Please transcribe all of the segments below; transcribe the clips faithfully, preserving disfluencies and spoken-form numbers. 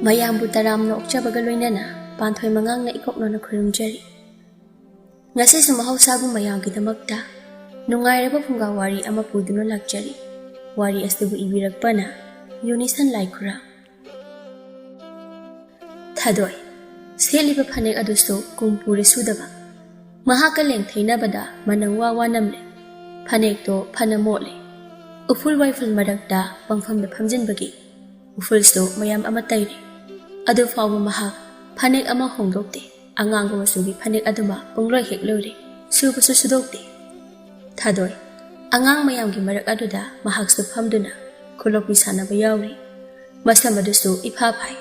ꯃꯌꯥꯝꯕꯨ ꯇꯔꯥꯝꯅ ꯑꯣꯛꯆꯕꯒ ꯂꯣꯏꯅꯅ ꯄꯥꯟꯊꯣꯏ ꯃꯉꯥꯡꯅ ꯏꯀꯣꯛꯅꯅ ꯈꯨꯔꯨꯝꯖꯔꯤ꯫ ꯉꯁꯤꯁꯨ ꯃꯍꯧꯁꯥꯒꯨꯝ ꯃꯌꯥꯝꯒꯤꯗꯃꯛꯇ ꯅꯨꯡꯉꯥꯏꯔꯕ ꯐꯨꯡꯒꯥ ꯋꯥꯔꯤ ꯑꯃ ꯄꯨꯗꯨꯅ ꯂꯥꯛꯆꯔꯤ꯫ ꯋꯥꯔꯤ ꯑꯁꯤꯕꯨ ꯏꯕꯤꯔꯛꯄꯅ ꯌꯨꯅꯤꯁꯟ ꯂꯥꯏꯈꯨꯔꯥ꯫ ꯊꯥꯗꯣꯏ꯫ ꯁꯦꯠꯂꯤꯕ ꯐꯅꯦꯛ ꯑꯗꯨꯁꯨ ꯀꯨꯝ ꯄꯨꯔꯦ ꯁꯨꯗꯕ꯫ ꯃꯍꯥꯛꯀ ꯂꯦꯡꯊꯩꯅꯕꯗ ꯃꯅꯝ ꯋꯥ ꯋꯥ ꯅꯝꯂꯦ꯫ ꯐꯅꯦꯛꯇꯣ ꯐꯅ ꯃꯣꯠꯂꯦ꯫ ꯎꯐꯨꯜ ꯋꯥꯏꯐꯨꯜ ꯃꯔꯛꯇ ꯄꯪꯐꯝꯗ ꯐꯝꯖꯤꯟꯕꯒꯤ ꯎꯐꯨꯜꯁꯨ ꯃꯌꯥꯝ ꯑꯃ ꯇꯩꯔꯦ꯫ ꯑꯗꯨ ꯐꯥꯎꯕ ꯃꯍꯥꯛ ꯐꯅꯦꯛ ꯑꯃ ꯍꯣꯡꯗꯣꯛꯇꯦ꯫ ꯑꯉꯥꯡꯕ ꯃꯆꯨꯒꯤ ꯐꯅꯦꯛ ꯑꯗꯨꯃ ꯄꯨꯡꯂꯣꯏ ꯍꯦꯛ ꯂꯣꯏꯔꯦ꯫ ꯁꯨꯕꯁꯨ ꯁꯨꯗꯣꯛꯇꯦ꯫ ꯊꯥꯗꯣꯏ꯫ ꯑꯉꯥꯡ ꯃꯌꯥꯝꯒꯤ ꯃꯔꯛ ꯑꯗꯨꯗ ꯃꯍꯥꯛꯁꯨ ꯐꯝꯗꯨꯅ ꯈꯨꯂꯣꯛꯄꯤ ꯁꯥꯟꯅꯕ ꯌꯥꯎꯔꯤ꯫ ꯃꯁꯝ ꯑꯗꯨꯁꯨ ꯏꯐꯥ ꯐꯥꯏ꯫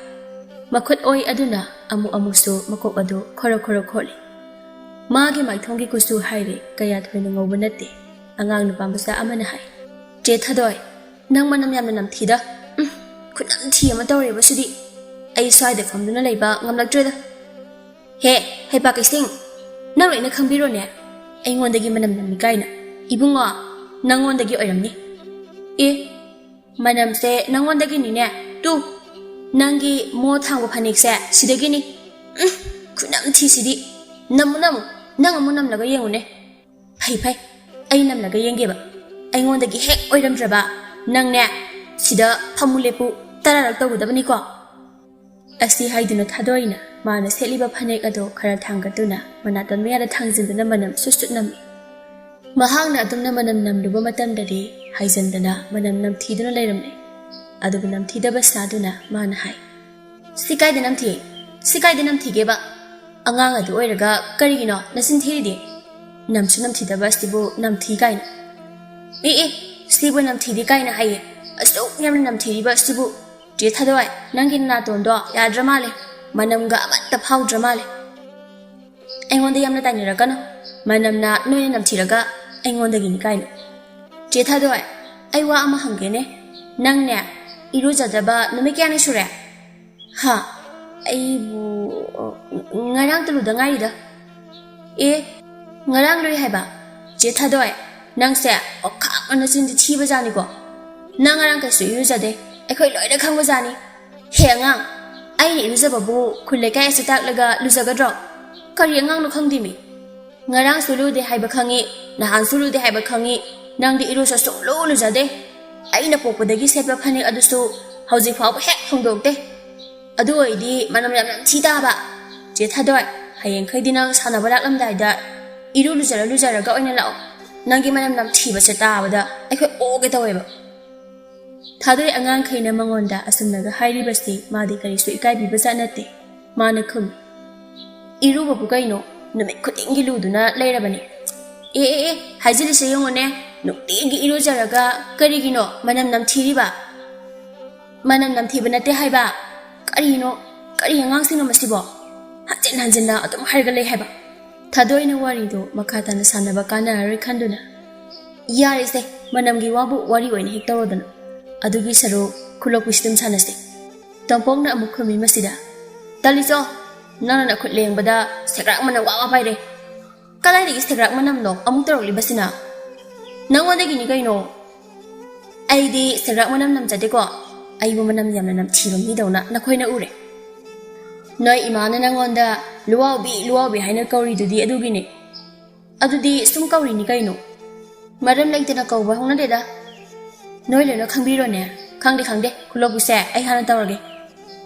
ꯃꯈꯨꯠ ꯑꯣꯏ ꯑꯗꯨꯅ ꯑꯃꯨꯛ ꯑꯃꯨꯛꯁꯨ ꯃꯀꯣꯛ ꯑꯗꯨ ꯈꯣꯔꯣ ꯈꯣꯔꯣ ꯈꯣꯠꯂꯤ꯫ ꯃꯥꯒꯤ ꯃꯥꯏꯊꯣꯡꯒꯤ ꯀꯨꯆꯨ ꯍꯥꯏꯔꯦ ꯀꯌꯥ ꯊꯣꯏꯅ ꯉꯧꯕ ꯅꯠꯇꯦ꯫ ꯑꯉꯥꯡ ꯅꯨꯄꯥ ꯃꯆꯥ ꯑꯃꯅ ꯍꯥꯏ, "ꯆꯦ ꯊꯥꯗꯣꯏ, ꯅꯪ ꯃꯅꯝ ꯌꯥꯝꯅ ꯅꯝꯊꯤꯗ꯫ ꯎꯝ, ꯈꯨꯅꯝꯊꯤ ꯑꯃ ꯇꯧꯔꯦꯕ ꯁꯤꯗꯤ꯫ ꯑꯩ ꯁ꯭ꯋꯥꯏꯗ ꯐꯝꯗꯨꯅ ꯂꯩꯕ ꯉꯝꯂꯛꯇ꯭ꯔꯦꯗ꯫ ꯍꯦ, ꯍꯩꯄꯥꯛ ꯀꯩꯁꯤꯡ, ꯅꯪ ꯂꯣꯏꯅ ꯈꯪꯕꯤꯔꯣꯅꯦ꯫ ꯑꯩꯉꯣꯟꯗꯒꯤ ꯃꯅꯝ ꯅꯝꯃꯤ ꯀꯥꯏꯅ꯫ ꯏꯕꯨꯡꯉꯣ, ꯅꯪꯉꯣꯟꯗꯒꯤ ꯑꯣꯏꯔꯝꯅꯤ꯫ ꯑꯦ, ꯃꯅꯝꯁꯦ ꯅꯪꯉꯣꯟꯗꯒꯤꯅꯤꯅꯦ꯫ ꯇꯨ, ꯅꯪꯒꯤ ꯃꯣ ꯊꯥꯡꯕ ꯐꯅꯦꯛꯁꯦ ꯁꯤꯗꯒꯤꯅꯤ꯫ ꯎꯝ, ꯈꯨꯅꯝ ꯊꯤꯁꯤꯗꯤ꯫ ꯅꯝꯃꯨ, ꯅꯝꯃꯨ, ꯅꯪ ꯑꯃꯨꯛ ꯅꯝꯂꯒ ꯌꯦꯡꯉꯨꯅꯦ꯫ ꯐꯩ, ꯐꯩ, ꯑꯩ ꯅꯝꯂꯒ ꯌꯦꯡꯒꯦꯕ꯫ ꯑꯩꯉꯣꯟꯗꯒꯤ ꯍꯦꯛ ꯑꯣꯏꯔꯝꯗ꯭ꯔꯕ ꯅꯪꯅꯦ, ꯁꯤꯗ ꯐꯝꯃꯨ ꯂꯦꯞꯄꯨ ꯇꯔꯥꯔꯛ ꯇꯧꯒꯗꯕꯅꯤꯀꯣ?" ꯑꯁꯤ ꯍꯥꯏꯗꯨꯅ ꯊꯥꯗꯣꯏꯅ ꯃꯥꯅ ꯁꯦꯠꯂꯤꯕ ꯐꯅꯦꯛ ꯑꯗꯣ ꯈꯔ ꯊꯥꯡꯒꯠꯇꯨꯅ ꯃꯅꯥꯇꯣꯟ ꯃꯌꯥꯗ ꯊꯥꯡꯖꯤꯟꯗꯨꯅ ꯃꯅꯝ ꯁꯨꯠ ꯁꯨꯠ ꯅꯝꯃꯤ꯫ ꯃꯍꯥꯛꯅ ꯑꯗꯨꯝꯅ ꯃꯅꯝ ꯅꯝꯂꯨꯕ ꯃꯇꯝꯗꯗꯤ ꯍꯥꯏꯖꯟꯗꯅ ꯃꯅꯝ ꯅꯝꯊꯤꯗꯨꯅ ꯂꯩꯔꯝꯂꯦ꯫ ꯑꯗꯨꯕꯨ ꯅꯝꯊꯤꯗꯕ ꯁꯥꯗꯨꯅ ꯃꯥꯅ ꯍꯥꯏ, "ꯁꯤ ꯀꯥꯏꯗ ꯅꯝꯊꯤ? ꯁꯤ ꯀꯥꯏꯗ ꯅꯝꯊꯤꯒꯦꯕ? ꯑꯉꯥꯡ ꯑꯗꯨ ꯑꯣꯏꯔꯒ ꯀꯔꯤꯒꯤꯅꯣ ꯅꯆꯤꯟ ꯊꯤꯔꯤꯗꯤ? ꯅꯝꯁꯨ ꯅꯝꯊꯤꯗꯕ ꯑꯁꯤꯕꯨ ꯅꯝꯊꯤ ꯀꯥꯏꯅ꯫ ꯑꯦ, ꯑꯦ, ꯁꯤꯕꯨ ꯅꯝꯊꯤꯗꯤ ꯀꯥꯏꯅ ꯍꯥꯏꯌꯦ꯫ ꯑꯁꯨꯛ ꯌꯥꯝꯅ ꯅꯝꯊꯤꯔꯤꯕ ꯑꯁꯤꯕꯨ꯫ ꯆꯦ ꯊꯥꯗꯣꯏ, ꯅꯪꯒꯤ ꯅꯥꯇꯣꯟꯗꯣ ꯌꯥꯗ꯭ꯔ ꯃꯥꯜꯂꯦ꯫ ꯃꯅꯝꯒ ꯑꯃꯠꯇ ꯐꯥꯎꯗ꯭ꯔ ꯃꯥꯜꯂꯦ꯫ ꯑꯩꯉꯣꯟꯗ ꯌꯥꯝꯅ ꯇꯥꯏꯅꯔꯛꯀꯅꯨ꯫ ꯃꯅꯝꯅ ꯅꯣꯏꯅ ꯅꯝꯊꯤꯔꯒ ꯑꯩꯉꯣꯟꯗꯒꯤꯅꯤ ꯀꯥꯏꯅ꯫ ꯆꯦ ꯊꯥꯗꯣꯏ, ꯑꯩ ꯋꯥ ꯑꯃ ꯍꯪꯒꯦꯅꯦ꯫ ꯅꯪꯅꯦ, ꯏꯔꯨꯖꯗꯕ ꯅꯨꯃꯤꯠ ꯀꯌꯥꯅꯤ ꯁꯨꯔꯦ?" "ꯍꯥ? ꯑꯩꯕꯨ, ꯑ, ꯉꯔꯥꯡ ꯇꯨꯂꯨꯗ ꯉꯥꯏꯔꯤꯗ꯫" "ꯑꯦ, ꯉꯔꯥꯡ ꯂꯨꯏ ꯍꯥꯏꯕ? ꯆꯦ ꯊꯥꯗꯣꯏ, ꯅꯪꯁꯦ ꯑꯣꯈꯥꯛ ꯑꯃ ꯅꯆꯤꯟꯗꯤ ꯊꯤꯕꯖꯥꯠꯅꯤꯀꯣ꯫ ꯅꯪ ꯉꯔꯥꯡ ꯀꯩꯁꯨ ꯏꯔꯨꯖꯗꯦ, ꯑꯩꯈꯣꯏ ꯂꯣꯏꯅ ꯈꯪꯕꯖꯥꯠꯅꯤ꯫ ꯍꯦ ꯑꯉꯥꯡ, ꯑꯩꯅ ꯏꯔꯨꯖꯕꯕꯨ ꯈꯨꯜ ꯂꯩꯀꯥꯏ ꯑꯁꯤ ꯇꯥꯛꯂꯒ ꯂꯨꯖꯒꯗ꯭ꯔꯣ? ꯀꯔꯤ ꯑꯉꯥꯡꯅꯣ ꯈꯪꯗꯦꯃꯤ꯫ ꯉꯔꯥꯡꯁꯨ ꯂꯨꯗꯦ ꯍꯥꯏꯕ ꯈꯪꯉꯤ, ꯅꯍꯥꯟꯁꯨ ꯂꯨꯗꯦ ꯍꯥꯏꯕ ꯈꯪꯉꯤ, ꯅꯪꯗꯤ ꯏꯔꯨꯁꯨ ꯁꯨꯡꯂꯨ ꯂꯨꯖꯗꯦ꯫ ꯑꯩꯅ ꯄꯣꯛꯄꯗꯒꯤ ꯁꯦꯠꯄ ꯐꯅꯦꯛ ꯑꯗꯨꯁꯨ ꯍꯧꯖꯤꯛ ꯐꯥꯎꯕ ꯍꯦꯛ ꯍꯣꯡꯗꯣꯛꯇꯦ꯫ ꯑꯗꯨ ꯑꯣꯏꯔꯗꯤ ꯃꯅꯝ ꯌꯥꯝ ꯅꯝꯊꯤ ꯇꯥꯕ꯫ ꯆꯦ ꯊꯥꯗꯣꯏ, ꯍꯌꯦꯡꯈꯩꯗꯤ ꯅꯪ ꯁꯥꯟꯅꯕ ꯂꯥꯛꯂꯝꯗꯥꯏꯗ ꯏꯔꯨ ꯂꯨꯖꯔ ꯂꯨꯖꯔꯒ ꯑꯣꯏꯅ ꯂꯥꯛꯑꯣ꯫ ꯅꯪꯒꯤ ꯃꯅꯝ ꯅꯝꯊꯤꯕꯁꯦ ꯇꯥꯕꯗ ꯑꯩꯈꯣꯏ ꯑꯣꯒꯦ ꯇꯧꯋꯦꯕ꯫ ꯊꯥꯗꯣꯏ ꯑꯉꯥꯡꯈꯩꯅ ꯃꯉꯣꯟꯗ ꯑꯁꯨꯝꯅꯒ ꯍꯥꯏꯔꯤꯕꯁꯤ ꯃꯥꯗꯤ ꯀꯔꯤꯁꯨ ꯏꯀꯥꯏꯕꯤꯕꯖꯥꯠ ꯅꯠꯇꯦ꯫ ꯃꯥꯅ ꯈꯨꯝꯃꯤ, "ꯏꯔꯨꯕꯕꯨ ꯀꯩꯅꯣ? ꯅꯨꯃꯤꯠ ꯈꯨꯗꯤꯡꯒꯤ ꯂꯨꯗꯨꯅ ꯂꯩꯔꯕꯅꯤ꯫" "ꯑꯦ, ꯑꯦ, ꯑꯦ, ꯍꯥꯏꯖꯤꯜꯂꯤꯁꯦ ꯌꯦꯡꯉꯨꯅꯦ, ꯅꯨꯡꯇꯤꯒꯤ ꯏꯔꯨꯖꯔꯒ ꯀꯔꯤꯒꯤꯅꯣ ꯃꯅꯝ ꯅꯝꯊꯤꯔꯤꯕ?" "ꯃꯅꯝ ꯅꯝꯊꯤꯕ ꯅꯠꯇꯦ ꯍꯥꯏꯕ꯫ ꯀꯔꯤꯅꯣ? ꯀꯔꯤ ꯑꯉꯥꯡꯁꯤꯡꯅꯣ ꯃꯁꯤꯕꯣ? ꯍꯟꯖꯤꯟ ꯍꯟꯖꯤꯟꯅ ꯑꯗꯨꯝ ꯍꯥꯏꯔꯒ ꯂꯩ ꯍꯥꯏꯕ꯫" ꯊꯥꯗꯣꯏꯅ ꯋꯥꯔꯤꯗꯨ ꯃꯈꯥ ꯇꯥꯅ ꯁꯥꯟꯅꯕ ꯀꯥꯟꯅꯔꯔꯣꯏ ꯈꯟꯗꯨꯅ, "ꯌꯥꯔꯦꯁꯦ, ꯃꯅꯝꯒꯤ ꯋꯥꯕꯨ ꯋꯥꯔꯤ ꯑꯣꯏꯅ ꯍꯦꯛ ꯇꯧꯔꯗꯅ꯫ ꯑꯗꯨꯒꯤ ꯁꯔꯨꯛ ꯈꯨꯂꯣꯛꯄꯤꯁꯤ ꯑꯗꯨꯝ ꯁꯥꯟꯅꯁꯦ꯫" ꯇꯣꯝꯄꯣꯛꯅ ꯑꯃꯨꯛ ꯈꯨꯝꯃꯤ ꯃꯁꯤꯗ, "ꯇꯜꯂꯤꯆꯣ, ꯅꯪꯅ ꯅꯈꯨꯠ ꯂꯦꯡꯕꯗ ꯁꯦꯒ꯭ꯔꯥꯛ ꯃꯅꯝ ꯋꯥ ꯋꯥ ꯄꯥꯏꯔꯦ꯫" "ꯀꯗꯥꯏꯗꯒꯤ ꯁꯦꯒ꯭ꯔꯥꯛ ꯃꯅꯝꯅꯣ ꯑꯃꯨꯛ ꯇꯧꯔꯛꯂꯤꯕꯁꯤꯅ?" "ꯅꯪꯉꯣꯟꯗꯒꯤꯅꯤ ꯀꯩꯅꯣ꯫" "ꯑꯩꯗꯤ ꯁꯦꯒ꯭ꯔꯥꯛ ꯃꯅꯝ ꯅꯝꯖꯗꯦꯀꯣ꯫ ꯑꯩꯕꯨ ꯃꯅꯝ ꯌꯥꯝꯅ ꯅꯝꯊꯤꯕ ꯃꯤꯗꯧꯅ ꯅꯈꯣꯏꯅ ꯎꯔꯦ꯫ ꯅꯣꯏ ꯏꯃꯥꯅ ꯅꯪꯉꯣꯟꯗ ꯂꯨꯋꯥꯎꯕꯤ, ꯂꯨꯋꯥꯎꯕꯤ ꯍꯥꯏꯅ ꯀꯧꯔꯤꯗꯨꯗꯤ ꯑꯗꯨꯒꯤꯅꯦ꯫" "ꯑꯗꯨꯗꯤ ꯁꯨꯝ ꯀꯧꯔꯤꯅꯤ ꯀꯩꯅꯣ꯫ ꯃꯔꯝ ꯂꯩꯇꯅ ꯀꯧꯕ ꯍꯧꯅꯗꯦꯗ꯫" "ꯅꯣꯏ ꯂꯣꯏꯅ ꯈꯪꯕꯤꯔꯣꯅꯦ꯫" "ꯈꯪꯗꯦ, ꯈꯪꯗꯦ, ꯈꯨꯂꯣꯛꯄꯤꯁꯦ, ꯑꯩ ꯍꯥꯟꯅ ꯇꯧꯔꯒꯦ꯫"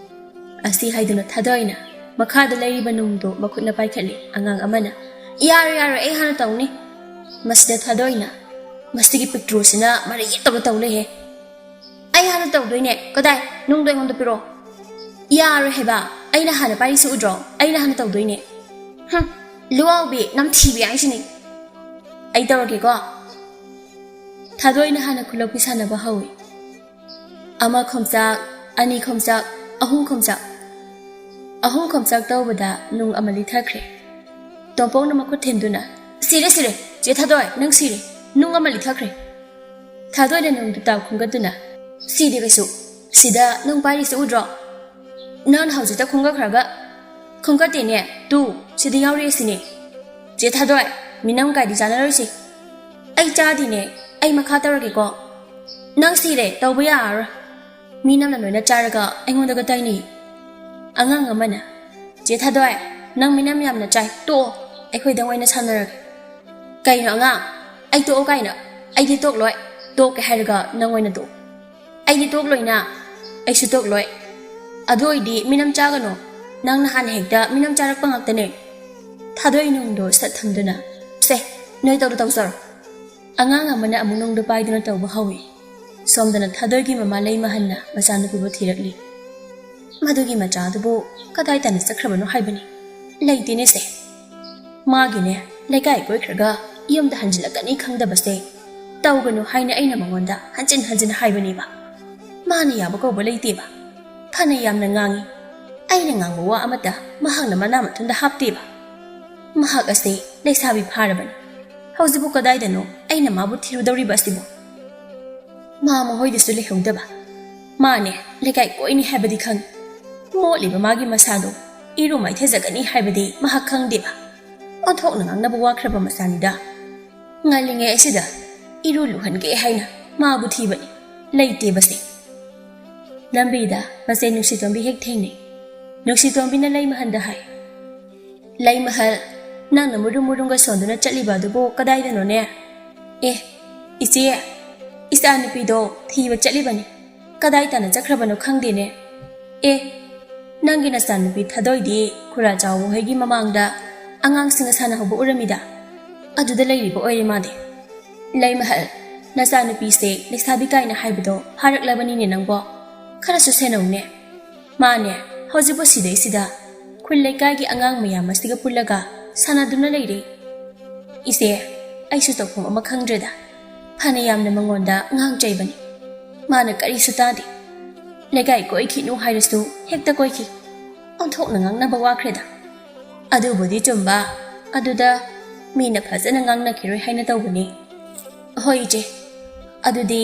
ꯑꯁꯤ ꯍꯥꯏꯗꯨꯅ ꯊꯥꯗꯣꯏꯅ ꯃꯈꯥꯗ ꯂꯩꯔꯤꯕ ꯅꯨꯡꯗꯣ ꯃꯈꯨꯠꯅ ꯄꯥꯏꯈꯠꯂꯤ꯫ ꯑꯉꯥꯡ ꯑꯃꯅ, "ꯌꯥꯔꯣꯏ, ꯌꯥꯔꯣꯏ, ꯑꯩ ꯍꯥꯟꯅ ꯇꯧꯅꯤ꯫" ꯃꯁꯤꯗ ꯊꯥꯗꯣꯏꯅ, "ꯃꯁꯤꯒꯤ ꯄꯤꯛꯇ꯭ꯔꯨꯁꯤꯅ ꯃꯔꯩ ꯌꯦꯠꯇꯕ ꯇꯧ ꯂꯩꯍꯦ꯫" "ꯑꯩ ꯍꯥꯟꯅ ꯇꯧꯗꯣꯏꯅꯦ꯫ ꯀꯗꯥꯏ? ꯅꯨꯡꯗꯣ ꯑꯩꯉꯣꯟꯗ ꯄꯤꯔꯛꯑꯣ꯫" "ꯌꯥꯔꯣꯏ ꯍꯥꯏꯕ, ꯑꯩꯅ ꯍꯥꯟꯅ ꯄꯥꯏꯔꯤꯁꯤ ꯎꯗ꯭ꯔꯣ? ꯑꯩꯅ ꯍꯥꯟꯅ ꯇꯧꯗꯣꯏꯅꯦ꯫" "ꯍꯨꯝ, ꯂꯨꯋꯥꯎꯕꯤ, ꯅꯝꯊꯤꯕꯤ ꯍꯥꯏꯁꯤꯅꯤ꯫ ꯑꯩ ꯇꯧꯔꯒꯦꯀꯣ꯫" ꯊꯥꯗꯣꯏꯅ ꯍꯥꯟꯅ ꯈꯨꯂꯣꯛꯄꯤ ꯁꯥꯟꯅꯕ ꯍꯧꯏ꯫ ꯑꯃ ꯈꯣꯡꯆꯥꯛ, ꯑꯅꯤ ꯈꯣꯡꯆꯥꯛ, ꯑꯍꯨꯝ ꯈꯣꯡꯆꯥꯛ꯫ ꯑꯍꯨꯝ ꯈꯣꯡꯆꯥꯛ ꯇꯧꯕꯗ ꯅꯨꯡ ꯑꯃ ꯂꯤꯊꯈ꯭ꯔꯦ꯫ ꯇꯣꯝꯄꯣꯛꯅ ꯃꯈꯨꯠ ꯊꯤꯟꯗꯨꯅ, "ꯁꯤꯔꯦ, ꯁꯤꯔꯦ, ꯆꯦ ꯊꯥꯗꯣꯏ, ꯅꯪ ꯁꯤꯔꯦ꯫ ꯅꯨꯡ ꯑꯃ ꯂꯤꯊꯈ꯭ꯔꯦ꯫" ꯊꯥꯗꯣꯏꯅ ꯅꯨꯡꯗꯨ ꯇꯥꯎ ꯈꯨꯝꯒꯠꯇꯨꯅ, "ꯁꯤꯗꯦ ꯀꯩꯁꯨ꯫ ꯁꯤꯗ ꯅꯨꯡ ꯄꯥꯏꯔꯤꯁꯦ ꯎꯗ꯭ꯔꯣ? ꯅꯪꯅ ꯍꯧꯖꯤꯛꯇ ꯈꯣꯝꯒꯠꯈ꯭ꯔꯒ꯫" "ꯈꯣꯝꯒꯠꯇꯦꯅꯦ, ꯇꯨ, ꯁꯤꯗ ꯌꯥꯎꯔꯤꯁꯤꯅꯦ꯫" "ꯆꯦ ꯊꯥꯗꯣꯏ, ꯃꯤꯅꯝ ꯀꯥꯏꯗꯤ ꯆꯥꯅꯔꯣꯏꯁꯤ꯫" "ꯑꯩ ꯆꯥꯗꯤꯅꯦ, ꯑꯩ ꯃꯈꯥ ꯇꯧꯔꯒꯦꯀꯣ꯫" "ꯅꯪ ꯁꯤꯔꯦ, ꯇꯧꯕ ꯌꯥꯔꯔꯣꯏ꯫ ꯃꯤꯅꯝꯅ ꯂꯣꯏꯅ ꯆꯥꯔꯒ ꯑꯩꯉꯣꯟꯗꯒ ꯇꯥꯏꯅꯩ꯫" ꯑꯉꯥꯡ ꯑꯃꯅ, "ꯆꯦ ꯊꯥꯗꯣꯏ, ꯅꯪ ꯃꯤꯅꯝ ꯌꯥꯝꯅ ꯆꯥꯏ, ꯇꯣꯛꯑꯣ, ꯑꯩꯈꯣꯏꯗꯪ ꯑꯣꯏꯅ ꯁꯥꯟꯅꯔꯒꯦ꯫" "ꯀꯩꯅꯣ ꯑꯉꯥꯡ? ꯑꯩ ꯇꯣꯛꯑꯣ ꯀꯥꯏꯅ? ꯑꯩꯗꯤ ꯇꯣꯛꯂꯣꯏ꯫ ꯇꯣꯛꯀꯦ ꯍꯥꯏꯔꯒ ꯅꯪ ꯑꯣꯏꯅ ꯇꯣꯛꯑꯣ꯫" "ꯑꯩꯗꯤ ꯇꯣꯛꯂꯣꯏꯅ꯫" "ꯑꯩꯁꯨ ꯇꯣꯛꯂꯣꯏ꯫" "ꯑꯗꯨ ꯑꯣꯏꯗꯤ ꯃꯤꯅꯝ ꯆꯥꯒꯅꯣ꯫ ꯅꯪ ꯅꯍꯥꯟ ꯍꯦꯛꯇ ꯃꯤꯅꯝ ꯆꯥꯔꯛꯄ ꯉꯥꯛꯇꯅꯦ꯫" ꯊꯥꯗꯣꯏ ꯅꯨꯡꯗꯣ ꯁꯠ ꯊꯝꯗꯨꯅ, "ꯁꯦ, ꯅꯣꯏ ꯇꯧꯗꯣ ꯇꯧꯖꯔꯣ꯫" ꯑꯉꯥꯡ ꯑꯃꯅ ꯑꯃꯨꯛ ꯅꯨꯡꯗꯣ ꯄꯥꯏꯗꯨꯅ ꯇꯧꯕ ꯍꯧꯏ꯫ ꯁꯣꯝꯗꯅ ꯊꯥꯗꯣꯏꯒꯤ ꯃꯃꯥ ꯂꯩꯃꯍꯜꯅ ꯃꯆꯥꯅꯨꯄꯤꯕꯨ ꯊꯤꯔꯛꯂꯤ꯫ "ꯃꯗꯨꯒꯤ ꯃꯆꯥꯗꯨꯕꯨ ꯀꯗꯥꯏ ꯇꯥꯅ ꯆꯠꯈ꯭ꯔꯕꯅꯣ ꯍꯥꯏꯕꯅꯤ? ꯂꯩꯇꯦꯅꯦ ꯁꯦ꯫ ꯃꯥꯒꯤꯅꯦ, ꯂꯩꯀꯥꯏ ꯀꯣꯏꯈ꯭ꯔꯒ ꯌꯨꯝꯗ ꯍꯟꯖꯤꯜꯂꯛꯀꯅꯤ ꯈꯪꯗꯕꯁꯦ ꯇꯧꯒꯅꯨ ꯍꯥꯏꯅ ꯑꯩꯅ ꯃꯉꯣꯟꯗ ꯍꯟꯖꯤꯟ ꯍꯟꯖꯤꯟ ꯍꯥꯏꯕꯅꯦꯕ꯫ ꯃꯥꯅ ꯌꯥꯕ ꯀꯧꯕ ꯂꯩꯇꯦꯕ꯫ ꯐꯅ ꯌꯥꯝꯅ ꯉꯥꯡꯉꯤ꯫ ꯑꯩꯅ ꯉꯥꯡꯕ ꯋꯥ ꯑꯃꯠꯇ ꯃꯍꯥꯛꯅ ꯃꯅꯥ ꯃꯊꯨꯟꯗ ꯍꯥꯞꯇꯦꯕ꯫ ꯃꯍꯥꯛ ꯑꯁꯦ ꯂꯩꯁꯥꯕꯤ ꯐꯥꯔꯕꯅꯤ꯫ ꯍꯧꯖꯤꯛꯄꯨ ꯀꯗꯥꯏꯗꯅꯣ ꯑꯩꯅ ꯃꯥꯕꯨ ꯊꯤꯔꯨꯗꯧꯔꯤꯕ ꯑꯁꯤꯕꯨ? ꯃꯥ ꯃꯈꯣꯏꯗꯁꯨ ꯂꯩꯍꯧꯗꯕ꯫ ꯃꯥꯅꯦ, ꯂꯩꯀꯥꯏ ꯀꯣꯏꯅꯤ ꯍꯥꯏꯕꯗꯤ ꯈꯪꯏ꯫ ꯃꯣꯠꯂꯤꯕ ꯃꯥꯒꯤ ꯃꯁꯥꯗꯣ ꯏꯔꯨ ꯃꯥꯏꯊꯖꯒꯅꯤ ꯍꯥꯏꯕꯗꯤ ꯃꯍꯥꯛ ꯈꯪꯗꯦꯕ꯫ ꯑꯣꯟꯊꯣꯛꯅ ꯉꯥꯡꯅꯕ ꯋꯥꯈ꯭ꯔꯕ ꯃꯆꯥꯅꯤꯗ꯫ ꯉꯜꯂꯤꯉꯩ ꯑꯁꯤꯗ ꯏꯔꯨ ꯂꯨꯍꯟꯒꯦ ꯍꯥꯏꯅ ꯃꯥꯕꯨ ꯊꯤꯕꯅꯤ꯫ ꯂꯩꯇꯦꯕꯁꯦ꯫" ꯂꯝꯕꯤꯗ ꯃꯆꯦ ꯅꯨꯡꯁꯤꯇꯣꯝꯕꯤ ꯍꯦꯛ ꯊꯦꯡꯅꯩ꯫ ꯅꯨꯡꯁꯤꯇꯣꯝꯕꯤꯅ ꯂꯩꯃꯍꯜꯗ ꯍꯥꯏ, "ꯂꯩꯃꯍꯜ, ꯅꯪꯅ ꯃꯨꯔꯨꯝ ꯃꯨꯔꯨꯝꯒ ꯁꯣꯟꯗꯨꯅ ꯆꯠꯂꯤꯕ ꯑꯗꯨꯕꯨ ꯀꯗꯥꯏꯗꯅꯣꯅꯦ?" "ꯑꯦ, ꯏꯆꯦ, ꯏꯆꯥ ꯅꯨꯄꯤꯗꯣ ꯊꯤꯕ ꯆꯠꯂꯤꯕꯅꯤ꯫ ꯀꯗꯥꯏ ꯇꯥꯅ ꯆꯠꯈ꯭ꯔꯕꯅꯣ ꯈꯪꯗꯦꯅꯦ꯫ ꯑꯦ, ꯅꯪꯒꯤ ꯅꯆꯥꯅꯨꯄꯤ ꯊꯥꯗꯣꯏꯗꯤ ꯈꯨꯔꯥ ꯆꯥꯎꯕ ꯍꯣꯏꯒꯤ ꯃꯃꯥꯡꯗ ꯑꯉꯥꯡꯁꯤꯡꯒ ꯁꯥꯟꯅꯍꯧꯕ ꯎꯔꯝꯃꯤꯗ꯫ ꯑꯗꯨꯗ ꯂꯩꯔꯤꯕ ꯑꯣꯏꯔꯦ ꯃꯥꯗꯤ꯫ ꯂꯩꯃꯍꯜ, ꯅꯆꯥꯅꯨꯄꯤꯁꯦ ꯂꯩꯁꯥꯕꯤ ꯀꯥꯏꯅ ꯍꯥꯏꯕꯗꯣ ꯐꯥꯔꯛꯂꯕꯅꯤꯅꯦ ꯅꯪꯕꯣ꯫ ꯈꯔꯁꯨ ꯁꯦꯟꯅꯧꯅꯦ꯫ ꯃꯥꯅꯦ, ꯍꯧꯖꯤꯛꯄꯨ ꯁꯤꯗꯩꯁꯤꯗ ꯈꯨꯜ ꯂꯩꯀꯥꯏꯒꯤ ꯑꯉꯥꯡ ꯃꯌꯥꯝ ꯑꯁꯤꯒ ꯄꯨꯜꯂꯒ ꯁꯥꯟꯅꯗꯨꯅ ꯂꯩꯔꯦ꯫ ꯏꯆꯦ, ꯑꯩꯁꯨ ꯇꯧꯐꯝ ꯑꯃ ꯈꯪꯗ꯭ꯔꯦꯗ꯫ ꯐꯅ ꯌꯥꯝꯅ ꯃꯉꯣꯟꯗ ꯉꯥꯡ ꯆꯩꯕꯅꯤ꯫ ꯃꯥꯅ ꯀꯔꯤꯁꯨ ꯇꯥꯗꯦ꯫ ꯂꯩꯀꯥꯏ ꯀꯣꯏꯈꯤꯅꯨ ꯍꯥꯏꯔꯁꯨ ꯍꯦꯛꯇ ꯀꯣꯏꯈꯤ꯫ ꯑꯣꯟꯊꯣꯛꯅ ꯉꯥꯡꯅꯕ ꯋꯥꯈ꯭ꯔꯦꯗ꯫" "ꯑꯗꯨꯕꯨꯗꯤ ꯆꯨꯝꯕ꯫ ꯑꯗꯨꯗ ꯃꯤꯅ ꯐꯖꯅ ꯉꯥꯡꯅꯈꯤꯔꯣꯏ ꯍꯥꯏꯅ ꯇꯧꯕꯅꯤ꯫" "ꯍꯣꯏ ꯏꯆꯦ, ꯑꯗꯨꯗꯤ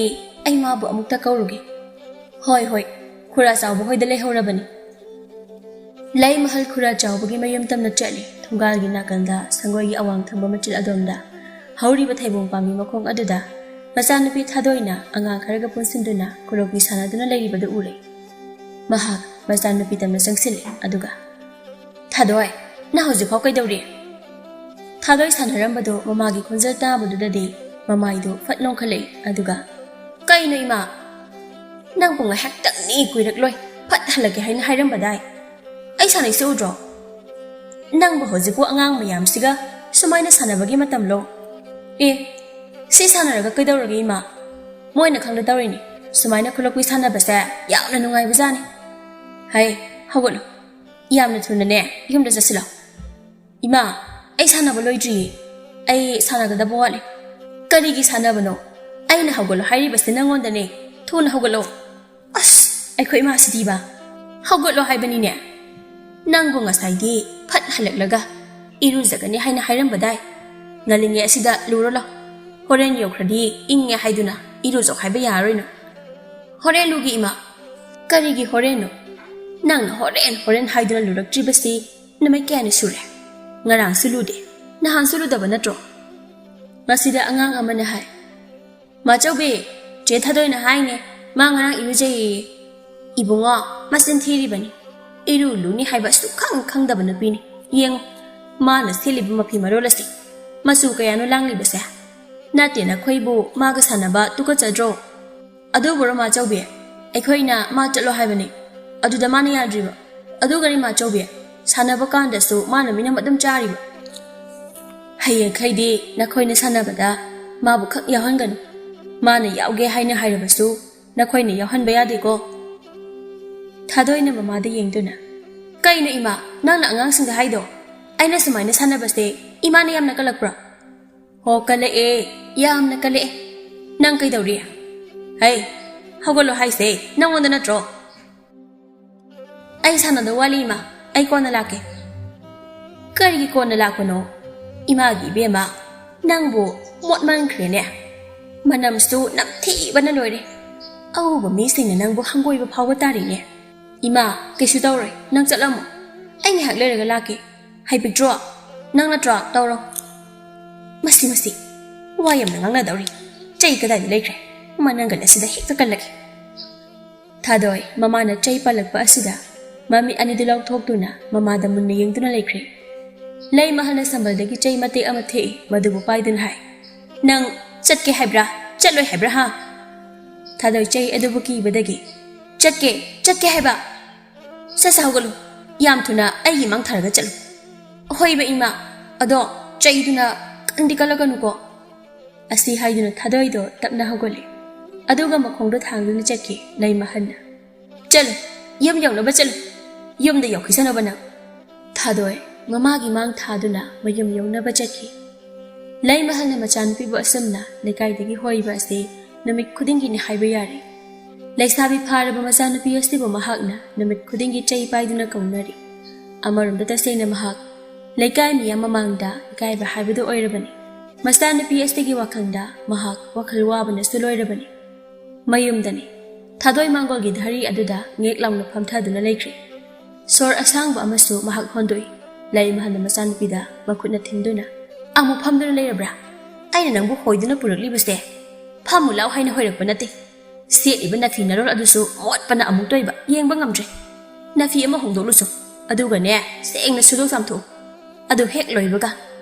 ꯑꯩ ꯃꯥꯕꯨ ꯑꯃꯨꯛꯇ ꯀꯧꯔꯨꯒꯦ꯫" "ꯍꯣꯏ, ꯍꯣꯏ, ꯈꯨꯔꯥ ꯆꯥꯎꯕ ꯍꯣꯏꯗ ꯂꯩꯍꯧꯔꯕꯅꯤ꯫" ꯂꯩꯃꯍꯜ ꯈꯨꯔꯥ ꯆꯥꯎꯕꯒꯤ ꯃꯌꯨꯝ ꯇꯝꯅ ꯆꯠꯂꯤ꯫ ꯊꯣꯡꯒꯥꯜꯒꯤ ꯅꯥꯀꯜꯗ ꯁꯪꯒꯣꯏꯒꯤ ꯑꯋꯥꯡ ꯊꯪꯕ ꯃꯆꯤꯜ ꯑꯗꯣꯝꯗ ꯍꯧꯔꯤꯕ ꯊꯩꯕꯣꯡ ꯄꯥꯝꯕꯤ ꯃꯈꯣꯡ ꯑꯗꯨꯗ ꯃꯆꯥꯅꯨꯄꯤ ꯊꯥꯗꯣꯏꯅ ꯑꯉꯥꯡ ꯈꯔꯒ ꯄꯨꯟꯁꯤꯟꯗꯨꯅ ꯈꯨꯂꯣꯛꯄꯤ ꯁꯥꯟꯅꯗꯨꯅ ꯂꯩꯔꯤꯕꯗꯨ ꯎꯔꯦ꯫ ꯃꯍꯥꯛ ꯃꯆꯥꯅꯨꯄꯤ ꯇꯝꯅ ꯆꯪꯁꯤꯜꯂꯦ꯫ ꯑꯗꯨꯒ, "ꯊꯥꯗꯣꯏ, ꯅꯪ ꯍꯧꯖꯤꯛꯐꯥꯎ ꯀꯩꯗꯧꯔꯤ?" ꯊꯥꯗꯣꯏ ꯁꯥꯟꯅꯔꯝꯕꯗꯣ ꯃꯃꯥꯒꯤ ꯈꯣꯟꯖꯦꯜ ꯇꯥꯕꯗꯨꯗꯗꯤ ꯃꯃꯥꯏꯗꯨ ꯐꯠ ꯂꯣꯡꯈꯠꯂꯛꯏ꯫ ꯑꯗꯨꯒ, "ꯀꯩꯅꯣ ꯏꯃꯥ? ꯅꯪꯕꯨ ꯉꯥꯏꯍꯥꯛꯇꯪꯅꯤ ꯀꯨꯏꯔꯛꯂꯣꯏ, ꯐꯠ ꯍꯜꯂꯛꯀꯦ ꯍꯥꯏꯅ ꯍꯥꯏꯔꯝꯕꯗꯥꯏ? ꯑꯩ ꯁꯥꯟꯅꯩꯁꯦ ꯎꯗ꯭ꯔꯣ? ꯅꯪꯕꯨ ꯍꯧꯖꯤꯛꯄꯨ ꯑꯉꯥꯡ ꯃꯌꯥꯝꯁꯤꯒ ꯁꯨꯃꯥꯏꯅ ꯁꯥꯟꯅꯕꯒꯤ ꯃꯇꯝꯂꯣ? ꯑꯦ, ꯁꯤ ꯁꯥꯟꯅꯔꯒ ꯀꯩꯗꯧꯔꯒꯦ ꯏꯃꯥ? ꯃꯣꯏꯅ ꯈꯪꯗ ꯇꯧꯔꯤꯅꯤ꯫ ꯁꯨꯃꯥꯏꯅ ꯈꯨꯂꯣꯛꯄꯤ ꯁꯥꯟꯅꯕꯁꯦ ꯌꯥꯝꯅ ꯅꯨꯡꯉꯥꯏꯕꯖꯥꯠꯅꯤ꯫ ꯍꯩ, ꯍꯧꯒꯠꯂꯣ꯫ ꯌꯥꯝꯅ ꯊꯨꯅꯅꯦ ꯌꯨꯝꯗ ꯆꯠꯁꯤꯜꯂꯣ꯫ ꯏꯃꯥ, ꯑꯩ ꯁꯥꯟꯅꯕ ꯂꯣꯏꯗ꯭ꯔꯤꯌꯦ꯫ ꯑꯩ ꯁꯥꯟꯅꯒꯗꯕ ꯋꯥꯠꯂꯤ꯫" "ꯀꯔꯤꯒꯤ ꯁꯥꯟꯅꯕꯅꯣ? ꯑꯩꯅ ꯍꯧꯒꯠꯂꯣ ꯍꯥꯏꯔꯤꯕꯁꯤ ꯅꯪꯉꯣꯟꯗꯅꯦ꯫ ꯊꯨꯅ ꯍꯧꯒꯠꯂꯣ꯫" "ꯑꯁ, ꯑꯩꯈꯣꯏ ꯏꯃꯥꯁꯤꯗꯤꯕ꯫ ꯍꯧꯒꯠꯂꯣ ꯍꯥꯏꯕꯅꯤꯅꯦ꯫ ꯅꯪꯕꯨ ꯉꯁꯥꯏꯗꯤ ꯐꯠ ꯍꯜꯂꯛꯂꯒ ꯏꯔꯨꯖꯒꯅꯤ ꯍꯥꯏꯅ ꯍꯥꯏꯔꯝꯕꯗꯥꯏ? ꯉꯜꯂꯤꯉꯩ ꯑꯁꯤꯗ ꯂꯨꯔꯣ ꯂꯥꯎ꯫ ꯍꯣꯔꯦꯟ ꯌꯧꯈ꯭ꯔꯗꯤ ꯏꯪꯉꯦ ꯍꯥꯏꯗꯨꯅ ꯏꯔꯨꯖꯧ ꯍꯥꯏꯕ ꯌꯥꯔꯔꯣꯏꯅ꯫" "ꯍꯣꯔꯦꯟ ꯂꯨꯒꯦ ꯏꯃꯥ꯫" "ꯀꯔꯤꯒꯤ ꯍꯣꯔꯦꯟꯅꯣ? ꯅꯪꯅ ꯍꯣꯔꯦꯟ ꯍꯣꯔꯦꯟ ꯍꯥꯏꯗꯨꯅ ꯂꯨꯔꯛꯇ꯭ꯔꯤꯕꯁꯤ ꯅꯨꯃꯤꯠ ꯀꯌꯥꯅꯤ ꯁꯨꯔꯦ? ꯉꯔꯥꯡꯁꯨ ꯂꯨꯗꯦ, ꯅꯍꯥꯟꯁꯨ ꯂꯨꯗꯕ ꯅꯠꯇ꯭ꯔꯣ?" ꯃꯁꯤꯗ ꯑꯉꯥꯡ ꯑꯃꯅ ꯍꯥꯏ, "ꯃꯥꯆꯧꯕꯤ, ꯆꯦ ꯊꯥꯗꯣꯏꯅ ꯍꯥꯏꯅꯦ, ꯃꯥ ꯉꯔꯥꯡ ꯏꯔꯨꯖꯩꯌꯦ꯫" "ꯏꯕꯨꯡꯉꯣ, ꯃꯆꯤꯟ ꯊꯤꯔꯤꯕꯅꯤ꯫ ꯏꯔꯨ ꯂꯨꯅꯤ ꯍꯥꯏꯕ ꯁꯨꯛꯈꯪ ꯈꯪꯗꯕ ꯅꯨꯄꯤꯅꯤ꯫ ꯌꯦꯡꯉꯨ, ꯃꯥꯅ ꯁꯦꯠꯂꯤꯕ ꯃꯐꯤ ꯃꯔꯣꯜ ꯑꯁꯤ꯫ ꯃꯆꯨ ꯀꯌꯥꯅꯣ ꯂꯥꯡꯂꯤꯕꯁꯦ? ꯅꯠꯇꯦ, ꯅꯈꯣꯏꯕꯨ ꯃꯥꯒ ꯁꯥꯟꯅꯕ ꯇꯨꯀꯠꯆꯗ꯭ꯔꯣ?" "ꯑꯗꯨꯕꯨꯔꯣ ꯃꯥꯆꯧꯕꯤ? ꯑꯩꯈꯣꯏꯅ ꯃꯥ ꯆꯠꯂꯣ ꯍꯥꯏꯕꯅꯤ꯫ ꯑꯗꯨꯗ ꯃꯥꯅ ꯌꯥꯗ꯭ꯔꯤꯕ꯫ ꯑꯗꯨꯒꯅꯤ ꯃꯥꯆꯧꯕꯤ, ꯁꯥꯟꯅꯕ ꯀꯥꯟꯗꯁꯨ ꯃꯥꯅ ꯃꯤꯅꯝ ꯑꯗꯨꯝ ꯆꯥꯔꯤꯕ꯫ ꯍꯌꯦꯡꯈꯩꯗꯤ ꯅꯈꯣꯏꯅ ꯁꯥꯟꯅꯕꯗ ꯃꯥꯕꯨ ꯈꯛ ꯌꯥꯎꯍꯟꯒꯅꯨ꯫ ꯃꯥꯅ ꯌꯥꯎꯒꯦ ꯍꯥꯏꯅ ꯍꯥꯏꯔꯕꯁꯨ ꯅꯈꯣꯏꯅ ꯌꯥꯎꯍꯟꯕ ꯌꯥꯗꯦꯀꯣ꯫" ꯊꯥꯗꯣꯏꯅ ꯃꯃꯥꯗ ꯌꯦꯡꯗꯨꯅ, "ꯀꯩꯅꯣ ꯏꯃꯥ, ꯅꯪꯅ ꯑꯉꯥꯡꯁꯤꯡꯗ ꯍꯥꯏꯗꯣ? ꯑꯩꯅ ꯁꯨꯃꯥꯏꯅ ꯁꯥꯟꯅꯕꯁꯦ ꯏꯃꯥꯅ ꯌꯥꯝꯅ ꯀꯜꯂꯛꯄ꯭ꯔꯣ?" "ꯍꯣ, ꯀꯜꯂꯛꯑꯦ, ꯌꯥꯝꯅ ꯀꯜꯂꯛꯑꯦ꯫ ꯅꯪ ꯀꯩꯗꯧꯔꯤ? ꯍꯩ, ꯍꯧꯒꯠꯂꯣ ꯍꯥꯏꯁꯦ ꯅꯪꯉꯣꯟꯗ ꯅꯠꯇ꯭ꯔꯣ?" "ꯑꯩ ꯁꯥꯟꯅꯗꯧ ꯋꯥꯠꯂꯤ ꯏꯃꯥ, ꯑꯩ ꯀꯣꯟꯅ ꯂꯥꯛꯀꯦ꯫" "ꯀꯔꯤꯒꯤ ꯀꯣꯟꯅ ꯂꯥꯛꯄꯅꯣ? ꯏꯃꯥꯒꯤ ꯏꯕꯦꯝꯃ, ꯅꯪꯕꯨ ꯃꯣꯠꯃꯟꯈ꯭ꯔꯦꯅꯦ꯫ ꯃꯅꯝꯁꯨ ꯅꯝꯊꯤꯕꯅ ꯂꯣꯏꯔꯦ꯫ ꯑꯎꯕ ꯃꯤꯁꯤꯡꯅ ꯅꯪꯕꯨ ꯍꯪꯒꯣꯏꯕ ꯐꯥꯎꯕ ꯇꯥꯔꯤꯅꯦ꯫" "ꯏꯃꯥ, ꯀꯩꯁꯨ ꯇꯧꯔꯣꯏ, ꯅꯪ ꯆꯠꯂꯝꯃꯣ꯫ ꯑꯩ ꯉꯥꯏꯍꯥꯛ ꯂꯩꯔꯒ ꯂꯥꯛꯀꯦ꯫ ꯍꯩ ꯄꯤꯛꯇ꯭ꯔꯣ, ꯅꯪ ꯅꯠꯇ꯭ꯔꯣ? ꯇꯧꯔꯣ꯫" "ꯃꯁꯤ, ꯃꯁꯤ, ꯋꯥ ꯌꯥꯝꯅ ꯉꯥꯡꯅꯗꯧꯔꯤ꯫ ꯆꯩ ꯀꯗꯥꯏꯗ ꯂꯩꯈ꯭ꯔꯦ? ꯃꯅꯪꯒꯜ ꯑꯁꯤꯗ ꯍꯦꯛꯇ ꯀꯜꯂꯒꯦ꯫" ꯊꯥꯗꯣꯏ ꯃꯃꯥꯅ ꯆꯩ ꯄꯜꯂꯛꯄ ꯑꯁꯤꯗ ꯃꯃꯤꯠ ꯑꯅꯤꯗꯨ ꯂꯥꯎꯊꯣꯛꯇꯨꯅ ꯃꯃꯥꯗ ꯃꯨꯟꯅ ꯌꯦꯡꯗꯨꯅ ꯂꯩꯈ꯭ꯔꯦ꯫ ꯂꯩꯃꯍꯜꯅ ꯁꯝꯕꯜꯗꯒꯤ ꯆꯩ ꯃꯇꯦꯛ ꯑꯃ ꯊꯦꯛꯏ, ꯃꯗꯨꯕꯨ ꯄꯥꯏꯗꯨꯅ ꯍꯥꯏ, "ꯅꯪ ꯆꯠꯀꯦ ꯍꯥꯏꯕ꯭ꯔꯥ, ꯆꯠꯂꯣꯏ ꯍꯥꯏꯕ꯭ꯔꯥ ꯍꯥ?" ꯊꯥꯗꯣꯏ ꯆꯩ ꯑꯗꯨꯕꯨ ꯀꯤꯕꯗꯒꯤ, "ꯆꯠꯀꯦ, ꯆꯠꯀꯦ ꯍꯥꯏꯕ꯫ ꯁꯠ ꯁꯠ ꯍꯧꯒꯠꯂꯨ, ꯌꯥꯝ ꯊꯨꯅ ꯑꯩꯒꯤ ꯃꯥꯡ ꯊꯥꯔꯒ ꯆꯠꯂꯨ꯫" "ꯍꯣꯏꯕ ꯏꯃꯥ, ꯑꯗꯣ ꯆꯩꯗꯨꯅ ꯀꯟꯗꯤ ꯀꯜꯂꯛꯀꯅꯨꯀꯣ꯫" ꯑꯁꯤ ꯍꯥꯏꯗꯨꯅ ꯊꯥꯗꯣꯏꯗꯣ ꯇꯞꯅ ꯍꯧꯒꯠꯂꯦ꯫ ꯑꯗꯨꯒ ꯃꯈꯣꯡꯗꯣ ꯊꯥꯡꯗꯨꯅ ꯆꯠꯈꯤ ꯂꯩꯃꯍꯜꯅ꯫ "ꯆꯠꯂꯨ, ꯌꯨꯝ ꯌꯧꯅꯕ ꯆꯠꯂꯨ, ꯌꯨꯝꯗ ꯌꯧꯈꯤꯁꯅꯨꯕ ꯅꯪ꯫" ꯊꯥꯗꯣꯏ ꯃꯃꯥꯒꯤ ꯃꯥꯡ ꯊꯥꯗꯨꯅ ꯃꯌꯨꯝ ꯌꯧꯅꯕ ꯆꯠꯈꯤ꯫ ꯂꯩꯃꯍꯜꯅ ꯃꯆꯥꯅꯨꯄꯤꯕꯨ ꯑꯁꯨꯝꯅ ꯂꯩꯀꯥꯏꯗꯒꯤ ꯍꯣꯏꯕ ꯑꯁꯤ ꯅꯨꯃꯤꯠ ꯈꯨꯗꯤꯡꯒꯤꯅꯤ ꯍꯥꯏꯕ ꯌꯥꯔꯦ꯫ ꯂꯩꯁꯥꯕꯤ ꯐꯥꯔꯕ ꯃꯆꯥꯅꯨꯄꯤ ꯑꯁꯤꯕꯨ ꯃꯍꯥꯛꯅ ꯅꯨꯃꯤꯠ ꯈꯨꯗꯤꯡꯒꯤ ꯆꯩ ꯄꯥꯏꯗꯨꯅ ꯀꯧꯅꯔꯤ꯫ ꯑꯃꯔꯣꯝꯗ ꯇꯁꯦꯡꯅ ꯃꯍꯥꯛ ꯂꯩꯀꯥꯏ ꯃꯤꯌꯥꯝ ꯃꯃꯥꯡꯗ ꯏꯀꯥꯏꯕ ꯍꯥꯏꯕꯗꯨ ꯑꯣꯏꯔꯕꯅꯤ꯫ ꯃꯆꯥꯅꯨꯄꯤ ꯑꯁꯤꯒꯤ ꯋꯥꯈꯜꯗ ꯃꯍꯥꯛ ꯋꯥꯈꯜ ꯋꯥꯕꯅꯁꯨ ꯂꯣꯏꯔꯕꯅꯤ꯫ ꯃꯌꯨꯝꯗꯅꯤ꯫ ꯊꯥꯗꯣꯏ ꯃꯥꯡꯒꯣꯜꯒꯤ ꯙꯔꯤ ꯑꯗꯨꯗ ꯉꯦꯛ ꯂꯥꯎꯅ ꯐꯝꯊꯗꯨꯅ ꯂꯩꯈ꯭ꯔꯦ꯫ ꯁꯣꯔ ꯑꯁꯥꯡꯕ ꯑꯃꯁꯨ ꯃꯍꯥꯛ ꯍꯣꯟꯗꯣꯛꯏ꯫ ꯂꯩꯃꯍꯜꯅ ꯃꯆꯥꯅꯨꯄꯤꯗ ꯃꯈꯨꯠꯅ ꯊꯤꯟꯗꯨꯅ, "ꯑꯃꯨꯛ ꯐꯝꯗꯨꯅ ꯂꯩꯔꯕ꯭ꯔꯥ? ꯑꯩꯅ ꯅꯪꯕꯨ ꯍꯣꯏꯗꯨꯅ ꯄꯨꯔꯛꯂꯤꯕꯁꯦ ꯐꯝꯃꯨ ꯂꯥꯎ ꯍꯥꯏꯅ ꯍꯣꯏꯔꯛꯄ ꯅꯠꯇꯦ꯫ ꯁꯦꯠꯂꯤꯕ ꯅꯐꯤ ꯅꯔꯣꯜ ꯑꯗꯨꯁꯨ ꯃꯣꯠꯄꯅ ꯑꯃꯨꯛꯇꯣꯏꯕ, ꯌꯦꯡꯕ ꯉꯝꯗ꯭ꯔꯦ꯫ ꯅꯐꯤ ꯑꯃ ꯍꯣꯡꯗꯣꯛꯂꯨꯆꯣ, ꯑꯗꯨꯒꯅꯦ ꯁꯦꯡꯅ ꯁꯨꯗꯣꯛ ꯆꯥꯝꯊꯣꯛꯎ꯫ ꯑꯗꯨ ꯍꯦꯛ ꯂꯣꯏꯕꯒ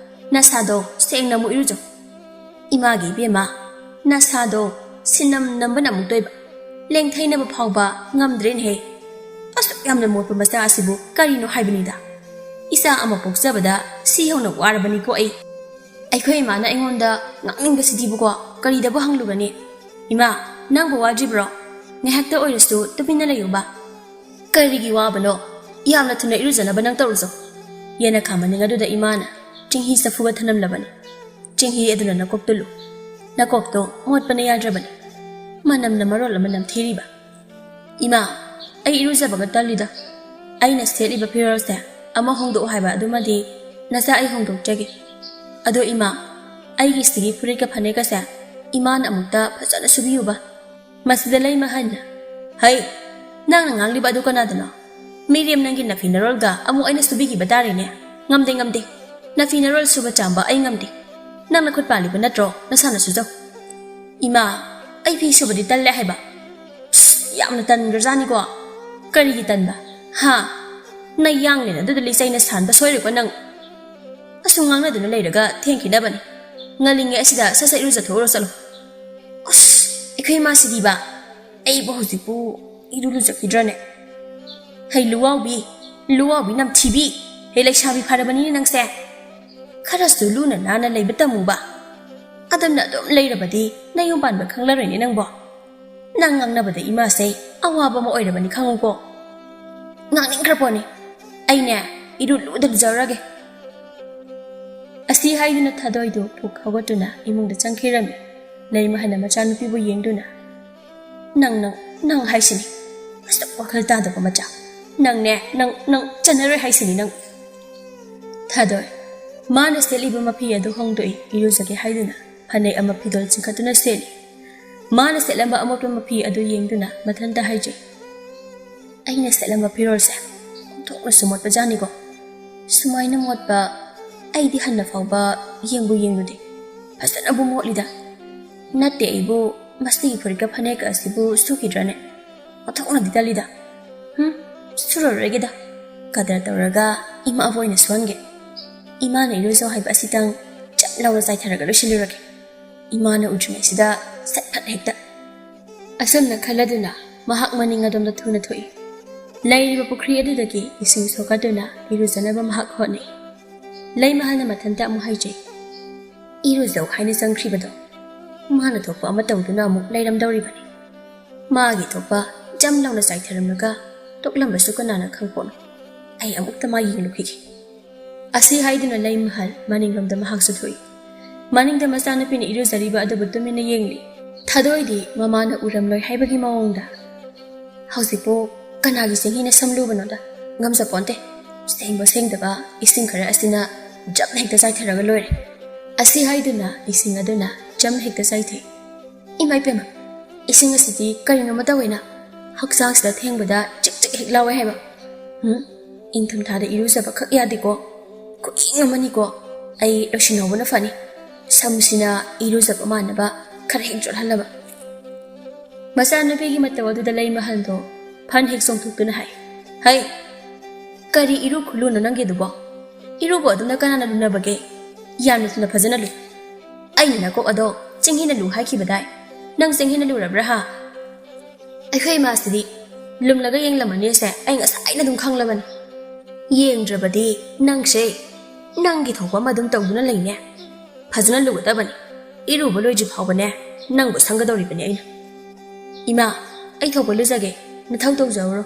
ꯅꯁꯥꯗꯣ ꯁꯦꯡꯅ ꯑꯃꯨꯛ ꯏꯔꯨꯖꯧ꯫" "ꯏꯃꯥꯒꯤ ꯏꯕꯦꯝꯃ, ꯅꯁꯥꯗꯣ ꯁꯤꯟꯅꯝ ꯅꯝꯕꯅ ꯑꯃꯨꯛꯇꯣꯏꯕ, ꯂꯦꯡꯊꯩꯅꯕ ꯐꯥꯎꯕ ꯉꯝꯗ꯭ꯔꯦꯅꯦꯍꯦ꯫ ꯑꯁꯨꯛ ꯌꯥꯝꯅ ꯃꯣꯠꯄ ꯃꯆꯥ ꯑꯁꯤꯕꯨ ꯀꯔꯤꯅꯣ ꯍꯥꯏꯕꯅꯤꯗ꯫ ꯏꯆꯥ ꯑꯃ ꯄꯣꯛꯆꯕꯗ ꯁꯤ ꯌꯧꯅ ꯋꯥꯔꯕꯅꯤꯀꯣ ꯑꯩ꯫" ꯑꯩꯈꯣꯏ ꯏꯃꯥꯅ ꯑꯩꯉꯣꯟꯗ ꯉꯥꯡꯅꯤꯡꯕꯁꯤꯗꯤꯕꯀꯣ, ꯀꯔꯤꯗꯕꯨ ꯍꯪꯂꯨꯒꯅꯤ? "ꯏꯃꯥ, ꯅꯪꯕꯨ ꯋꯥꯗ꯭ꯔꯤꯕ꯭ꯔꯣ? ꯉꯥꯏꯍꯥꯛꯇ ꯑꯣꯏꯔꯁꯨ ꯇꯨꯃꯤꯟꯅ ꯂꯩꯌꯨꯕ꯫" "ꯀꯔꯤꯒꯤ ꯋꯥꯕꯅꯣ? ꯌꯥꯝꯅ ꯊꯨꯅ ꯏꯔꯨꯖꯅꯕ ꯅꯪ ꯇꯧꯔꯨꯆꯣ꯫" ꯌꯦꯅꯈꯥ ꯃꯅꯤꯡ ꯑꯗꯨꯗ ꯏꯃꯥꯅ ꯆꯤꯡꯍꯤ ꯆꯐꯨꯒ ꯊꯅꯝꯂꯕꯅꯤ꯫ ꯆꯤꯡꯍꯤ ꯑꯗꯨꯅ ꯅꯀꯣꯛꯇꯨ ꯂꯨ꯫ ꯅꯀꯣꯛꯇꯣ ꯃꯣꯠꯄꯅ ꯌꯥꯗ꯭ꯔꯕꯅꯤ꯫ ꯃꯅꯝꯅ ꯃꯔꯣꯜ ꯑꯃ ꯅꯝꯊꯤꯔꯤꯕ꯫ "ꯏꯃꯥ, ꯑꯩ ꯏꯔꯨꯖꯕꯒ ꯇꯜꯂꯤꯗ꯫ ꯑꯩꯅ ꯁꯦꯠꯂꯤꯕ ꯐꯤꯔꯣꯜꯁꯦ ꯑꯃ ꯍꯣꯡꯗꯣꯛꯎ ꯍꯥꯏꯕ ꯑꯗꯨꯃꯗꯤ ꯅꯆꯥ ꯑꯩ ꯍꯣꯡꯗꯣꯛꯆꯒꯦ꯫ ꯑꯗꯣ ꯏꯃꯥ, ꯑꯩꯒꯤ ꯁꯤꯒꯤ ꯐꯨꯔꯤꯠꯀ ꯐꯅꯦꯛꯀꯁꯦ ꯏꯃꯥꯅ ꯑꯃꯨꯛꯇ ꯐꯖꯅ ꯁꯨꯕꯤꯌꯨꯕ꯫" ꯃꯁꯤꯗ ꯂꯩꯃꯍꯟꯅ, "ꯍꯩ, ꯅꯪꯅ ꯉꯥꯡꯂꯤꯕ ꯑꯗꯨ ꯀꯅꯥꯗꯅꯣ? ꯃꯤꯔꯦꯝ ꯅꯪꯒꯤ ꯅꯐꯤ ꯅꯔꯣꯜꯒ ꯑꯃꯨꯛ ꯑꯩꯅ ꯁꯨꯕꯤꯈꯤꯕ ꯇꯥꯔꯦꯅꯦ꯫ ꯉꯝꯗꯦ, ꯉꯝꯗꯦ꯫ ꯅꯐꯤ ꯅꯔꯣꯜ ꯁꯨꯕ ꯆꯥꯝꯕ ꯑꯩ ꯉꯝꯗꯦ꯫ ꯅꯪ ꯅꯈꯨꯠ ꯄꯥꯜꯂꯤꯕ ꯅꯠꯇ꯭ꯔꯣ? ꯅꯁꯥꯅ ꯁꯨꯖꯧ꯫" "ꯏꯃꯥ, ꯑꯩ ꯐꯤ ꯁꯨꯕꯗꯤ ꯇꯜꯂꯦ ꯍꯥꯏꯕ꯫" "ꯁꯁ, ꯌꯥꯝꯅ ꯇꯟꯈ꯭ꯔꯖꯥꯠꯅꯤꯀꯣ꯫ ꯀꯔꯤꯒꯤ ꯇꯟꯕ? ꯍꯥ? ꯅꯌꯥꯡꯂꯦꯟ ꯑꯗꯨꯗ ꯂꯤꯆꯩꯅ ꯁꯥꯟꯕ ꯁꯣꯏꯔꯣꯏꯀꯣ ꯅꯪ꯫ ꯑꯁꯨꯝ ꯉꯥꯡꯅꯗꯨꯅ ꯂꯩꯔꯒ ꯊꯦꯡꯈꯤꯅꯕꯅꯤ꯫ ꯉꯜꯂꯤꯉꯩ ꯑꯁꯤꯗ ꯁꯠ ꯁꯠ ꯏꯔꯨꯖꯊꯣꯛꯎꯔꯣ ꯆꯠꯂꯣ꯫ ꯑꯁ, ꯑꯩꯈꯣꯏ ꯏꯃꯥꯁꯤꯗꯤꯕ꯫ ꯑꯩꯕꯨ ꯍꯧꯖꯤꯛꯄꯨ ꯏꯔꯨ ꯂꯨꯖꯈꯤꯗ꯭ꯔꯅꯦ? ꯍꯩ ꯂꯨꯋꯥꯎꯕꯤ, ꯂꯨꯋꯥꯎꯕꯤ ꯅꯝꯊꯤꯕꯤ꯫ ꯍꯦ ꯂꯩꯁꯥꯕꯤ ꯐꯔꯕꯅꯤꯅꯦ ꯅꯪꯁꯦ꯫ ꯈꯔꯁꯨ ꯂꯨꯅ ꯅꯥꯟꯅ ꯂꯩꯕ ꯇꯝꯃꯨꯕ꯫ ꯑꯗꯨꯝꯅ ꯑꯗꯨꯝ ꯂꯩꯔꯕꯗꯤ ꯅꯌꯨꯝ ꯄꯥꯟꯕ ꯈꯪꯂꯔꯣꯏꯅꯦ ꯅꯪꯕꯣ꯫ ꯅꯪ ꯉꯥꯡꯅꯕꯗ ꯏꯃꯥꯁꯦ ꯑꯋꯥꯕ ꯑꯃ ꯑꯣꯏꯔꯕꯅꯤ ꯈꯪꯉꯨꯀꯣ꯫ ꯉꯥꯡꯅꯤꯡꯈ꯭ꯔ ꯄꯣꯠꯅꯤ꯫ ꯑꯩꯅꯦ, ꯏꯔꯨ ꯂꯨꯗ ꯂꯨꯖꯔꯒꯦ꯫ ꯑꯁꯤ ꯍꯥꯏꯗꯨꯅ ꯊꯥꯗꯣꯏꯗꯨ ꯐꯨꯛ ꯍꯧꯒꯠꯇꯨꯅ ꯏꯃꯨꯡꯗ ꯆꯪꯈꯤꯔꯝꯃꯤ꯫ ꯂꯩꯃꯍꯜꯅ ꯃꯆꯥꯅꯨꯄꯤꯕꯨ ꯌꯦꯡꯗꯨꯅ, "ꯅꯪ, ꯅꯪ, ꯅꯪ ꯍꯥꯏꯁꯤꯅꯤ꯫ ꯑꯁꯨꯛ ꯋꯥꯈꯜ ꯇꯥꯗꯕ ꯃꯆꯥ꯫ ꯅꯪꯅꯦ, ꯅꯪ, ꯅꯪ ꯆꯟꯅꯔꯣꯏ ꯍꯥꯏꯁꯤꯅꯤ ꯅꯪ꯫" ꯊꯥꯗꯣꯏ, ꯃꯥꯅ ꯁꯦꯠꯂꯤꯕ ꯃꯐꯤ ꯑꯗꯨ ꯍꯣꯡꯗꯣꯛꯏ, ꯏꯔꯨꯖꯒꯦ ꯍꯥꯏꯗꯨꯅ ꯐꯅꯦꯛ ꯑꯃ ꯐꯤꯗꯣꯜ ꯆꯤꯡꯈꯠꯇꯨꯅ ꯁꯦꯠꯂꯤ꯫ ꯃꯥꯅ ꯁꯦꯠꯂꯝꯕ ꯑꯃꯣꯠꯄ ꯃꯐꯤ ꯑꯗꯨ ꯌꯦꯡꯗꯨꯅ ꯃꯊꯟꯇ ꯍꯥꯏꯖꯩ, "ꯑꯩꯅ ꯁꯦꯠꯂꯝꯕ ꯐꯤꯔꯣꯜꯁꯦ ꯑꯣꯟꯊꯣꯛꯅꯁꯨ ꯃꯣꯠꯄꯖꯥꯠꯅꯤꯀꯣ꯫ ꯁꯨꯃꯥꯏꯅ ꯃꯣꯠꯄ ꯑꯩꯗꯤ ꯍꯟꯅ ꯐꯥꯎꯕ ꯌꯦꯡꯕꯨ ꯌꯦꯡꯂꯨꯗꯦ꯫ ꯐꯖꯅꯕꯨ ꯃꯣꯠꯂꯤꯗ꯫ ꯅꯠꯇꯦ ꯑꯩꯕꯨ, ꯃꯁꯤꯒꯤ ꯐꯨꯔꯤꯠꯀ ꯐꯅꯦꯛꯀ ꯑꯁꯤꯕꯨ ꯁꯨꯈꯤꯗ꯭ꯔꯅꯦ? ꯑꯣꯟꯊꯣꯛꯅꯗꯤ ꯇꯜꯂꯤꯗ꯫ ꯍꯨꯝ, ꯁꯨꯔꯔꯣꯏꯒꯦꯗ꯫" ꯀꯗꯔ ꯇꯧꯔꯒ ꯏꯃꯥꯕꯨ ꯑꯣꯏꯅ ꯁꯨꯍꯟꯒꯦ꯫ ꯏꯃꯥꯅ ꯏꯔꯨꯖꯧ ꯍꯥꯏꯕ ꯑꯁꯤꯇꯪ ꯆꯞ ꯂꯥꯎꯅ ꯆꯥꯏꯊꯔꯒ ꯂꯣꯏꯁꯤꯜꯂꯨꯔꯒꯦ꯫ ꯏꯃꯥꯅ ꯎꯗ꯭ꯔꯤꯉꯩꯁꯤꯗ ꯁꯠ ꯐꯠ ꯍꯦꯛꯇ꯫ ꯑꯁꯨꯝꯅ ꯈꯜꯂꯗꯨꯅ ꯃꯍꯥꯛ ꯃꯅꯤꯡ ꯑꯗꯣꯝꯗ ꯊꯨꯅ ꯊꯣꯛꯏ꯫ ꯂꯩꯔꯤꯕ ꯄꯨꯈ꯭ꯔꯤ ꯑꯗꯨꯗꯒꯤ ꯏꯁꯤꯡ ꯁꯣꯛꯀꯠꯇꯨꯅ ꯏꯔꯨꯖꯅꯕ ꯃꯍꯥꯛ ꯍꯣꯠꯅꯩ꯫ ꯂꯩꯃꯍꯜꯅ ꯃꯊꯟꯇ ꯑꯃꯨꯛ ꯍꯥꯏꯖꯩ, "ꯏꯔꯨꯖꯧ ꯍꯥꯏꯅ ꯆꯪꯈ꯭ꯔꯤꯕꯗꯣ ꯃꯥꯅ ꯊꯣꯛꯄ ꯑꯃ ꯇꯧꯗꯨꯅ ꯑꯃꯨꯛ ꯂꯩꯔꯝꯗꯧꯔꯤꯕꯅꯤ꯫ ꯃꯥꯒꯤ ꯊꯣꯛꯄ ꯖꯝ ꯂꯥꯎꯅ ꯆꯥꯏꯊꯔꯝꯂꯒ ꯇꯣꯛꯂꯝꯕꯁꯨ ꯀꯅꯥꯅ ꯈꯪꯄꯣꯠꯅꯣ꯫ ꯑꯩ ꯑꯃꯨꯛꯇ ꯃꯥ ꯌꯦꯡꯂꯨꯈꯤꯒꯦ꯫" ꯑꯁꯤ ꯍꯥꯏꯗꯨꯅ ꯂꯩꯃꯍꯜ ꯃꯅꯤꯡꯂꯣꯝꯗ ꯃꯍꯥꯛꯁꯨ ꯊꯣꯛꯏ꯫ ꯃꯅꯤꯡꯗ ꯃꯆꯥꯅꯨꯄꯤꯅ ꯏꯔꯨꯖꯔꯤꯕ ꯑꯗꯨꯕꯨ ꯇꯨꯃꯤꯟꯅ ꯌꯦꯡꯂꯤ꯫ ꯊꯥꯗꯣꯏꯗꯤ ꯃꯃꯥꯅ ꯎꯔꯝꯂꯣꯏ ꯍꯥꯏꯕꯒꯤ ꯃꯑꯣꯡꯗ, "ꯍꯧꯖꯤꯛꯄꯨ ꯀꯅꯥꯒꯤ ꯆꯦꯡꯍꯤꯅ ꯁꯝ ꯂꯨꯕꯅꯣꯗ? ꯉꯝꯖꯄꯣꯟꯇꯦ꯫ ꯁꯦꯡꯕ ꯁꯦꯡꯗꯕ ꯏꯁꯤꯡ ꯈꯔ ꯑꯁꯤꯅ ꯖꯝ ꯍꯦꯛꯇ ꯆꯥꯏꯊꯔꯒ ꯂꯣꯏꯔꯦ꯫" ꯑꯁꯤ ꯍꯥꯏꯗꯨꯅ ꯏꯁꯤꯡ ꯑꯗꯨꯅ ꯖꯝ ꯍꯦꯛꯇ ꯆꯥꯏꯊꯩ꯫ "ꯏꯃꯥ ꯏꯄꯦꯝꯃ, ꯏꯁꯤꯡ ꯑꯁꯤꯗꯤ ꯀꯔꯤꯅꯣꯃ ꯇꯧꯋꯦꯅ ꯍꯛꯆꯥꯡꯁꯤꯗ ꯊꯦꯡꯕꯗ ꯆꯤꯛ ꯆꯤꯛ ꯍꯦꯛ ꯂꯥꯎꯋꯦ ꯍꯥꯏꯕ꯫ ꯎꯝ, ꯏꯪꯊꯝꯊꯥꯗ ꯏꯔꯨꯖꯕ ꯈꯛ ꯌꯥꯗꯦꯀꯣ꯫ ꯈꯨꯏꯪ ꯑꯃꯅꯤꯀꯣ꯫ ꯑꯩ ꯂꯣꯏꯁꯤꯟꯍꯧꯕꯅ ꯐꯅꯤ꯫ ꯁꯝꯁꯤꯅ ꯏꯔꯨꯖꯕ ꯃꯥꯟꯅꯕ ꯈꯔ ꯍꯦꯛ ꯆꯣꯠꯍꯜꯂꯕ꯫" ꯃꯆꯥꯅꯨꯄꯤꯒꯤ ꯃꯇꯧ ꯑꯗꯨꯗ ꯂꯩꯃꯍꯜꯗꯣ ꯐꯟ ꯍꯦꯛ ꯆꯣꯡꯊꯣꯛꯇꯨꯅ ꯍꯥꯏ, "ꯍꯩ, ꯀꯔꯤ ꯏꯔꯨ ꯈꯨꯂꯨꯅꯣ ꯅꯪꯒꯤꯗꯨꯕꯣ? ꯏꯔꯨꯕ ꯑꯗꯨꯅ ꯀꯅꯥꯅ ꯂꯨꯅꯕꯒꯦ? ꯌꯥꯝꯅ ꯊꯨꯅ ꯐꯖꯅ ꯂꯨ꯫ ꯑꯩꯅ ꯅꯀꯣꯛ ꯑꯗꯣ ꯆꯦꯡꯍꯤꯅ ꯂꯨ ꯍꯥꯏꯈꯤꯕꯗꯥꯏ? ꯅꯪ ꯆꯦꯡꯍꯤꯅ ꯂꯨꯔꯕ꯭ꯔꯥ ꯍꯥ?" ꯑꯩꯈꯣꯏ ꯏꯃꯥꯁꯤꯗꯤ ꯂꯨꯝꯂꯒ ꯌꯦꯡꯂꯝꯃꯅꯤꯁꯦ ꯑꯩ ꯉꯁꯥꯏꯅ ꯑꯗꯨꯝ ꯈꯪꯂꯕꯅꯤ꯫ ꯌꯦꯡꯗ꯭ꯔꯕꯗꯤ ꯅꯪꯁꯦ ꯅꯪꯒꯤ ꯊꯣꯛꯄ ꯑꯃ ꯑꯗꯨꯝ ꯇꯧꯗꯨꯅ ꯂꯩꯅꯦ꯫ ꯐꯖꯅ ꯂꯨꯒꯗꯕꯅꯤ꯫ ꯏꯔꯨꯕ ꯂꯣꯏꯗ꯭ꯔꯤ ꯐꯥꯎꯕꯅꯦ ꯅꯪꯕꯨ ꯁꯪꯒꯗꯧꯔꯤꯕꯅꯤ ꯑꯩꯅ꯫ "ꯏꯃꯥ, ꯑꯩ ꯊꯣꯛꯄ ꯂꯨꯖꯒꯦ, ꯅꯊꯧ ꯇꯧꯖꯍꯧꯔꯣ꯫"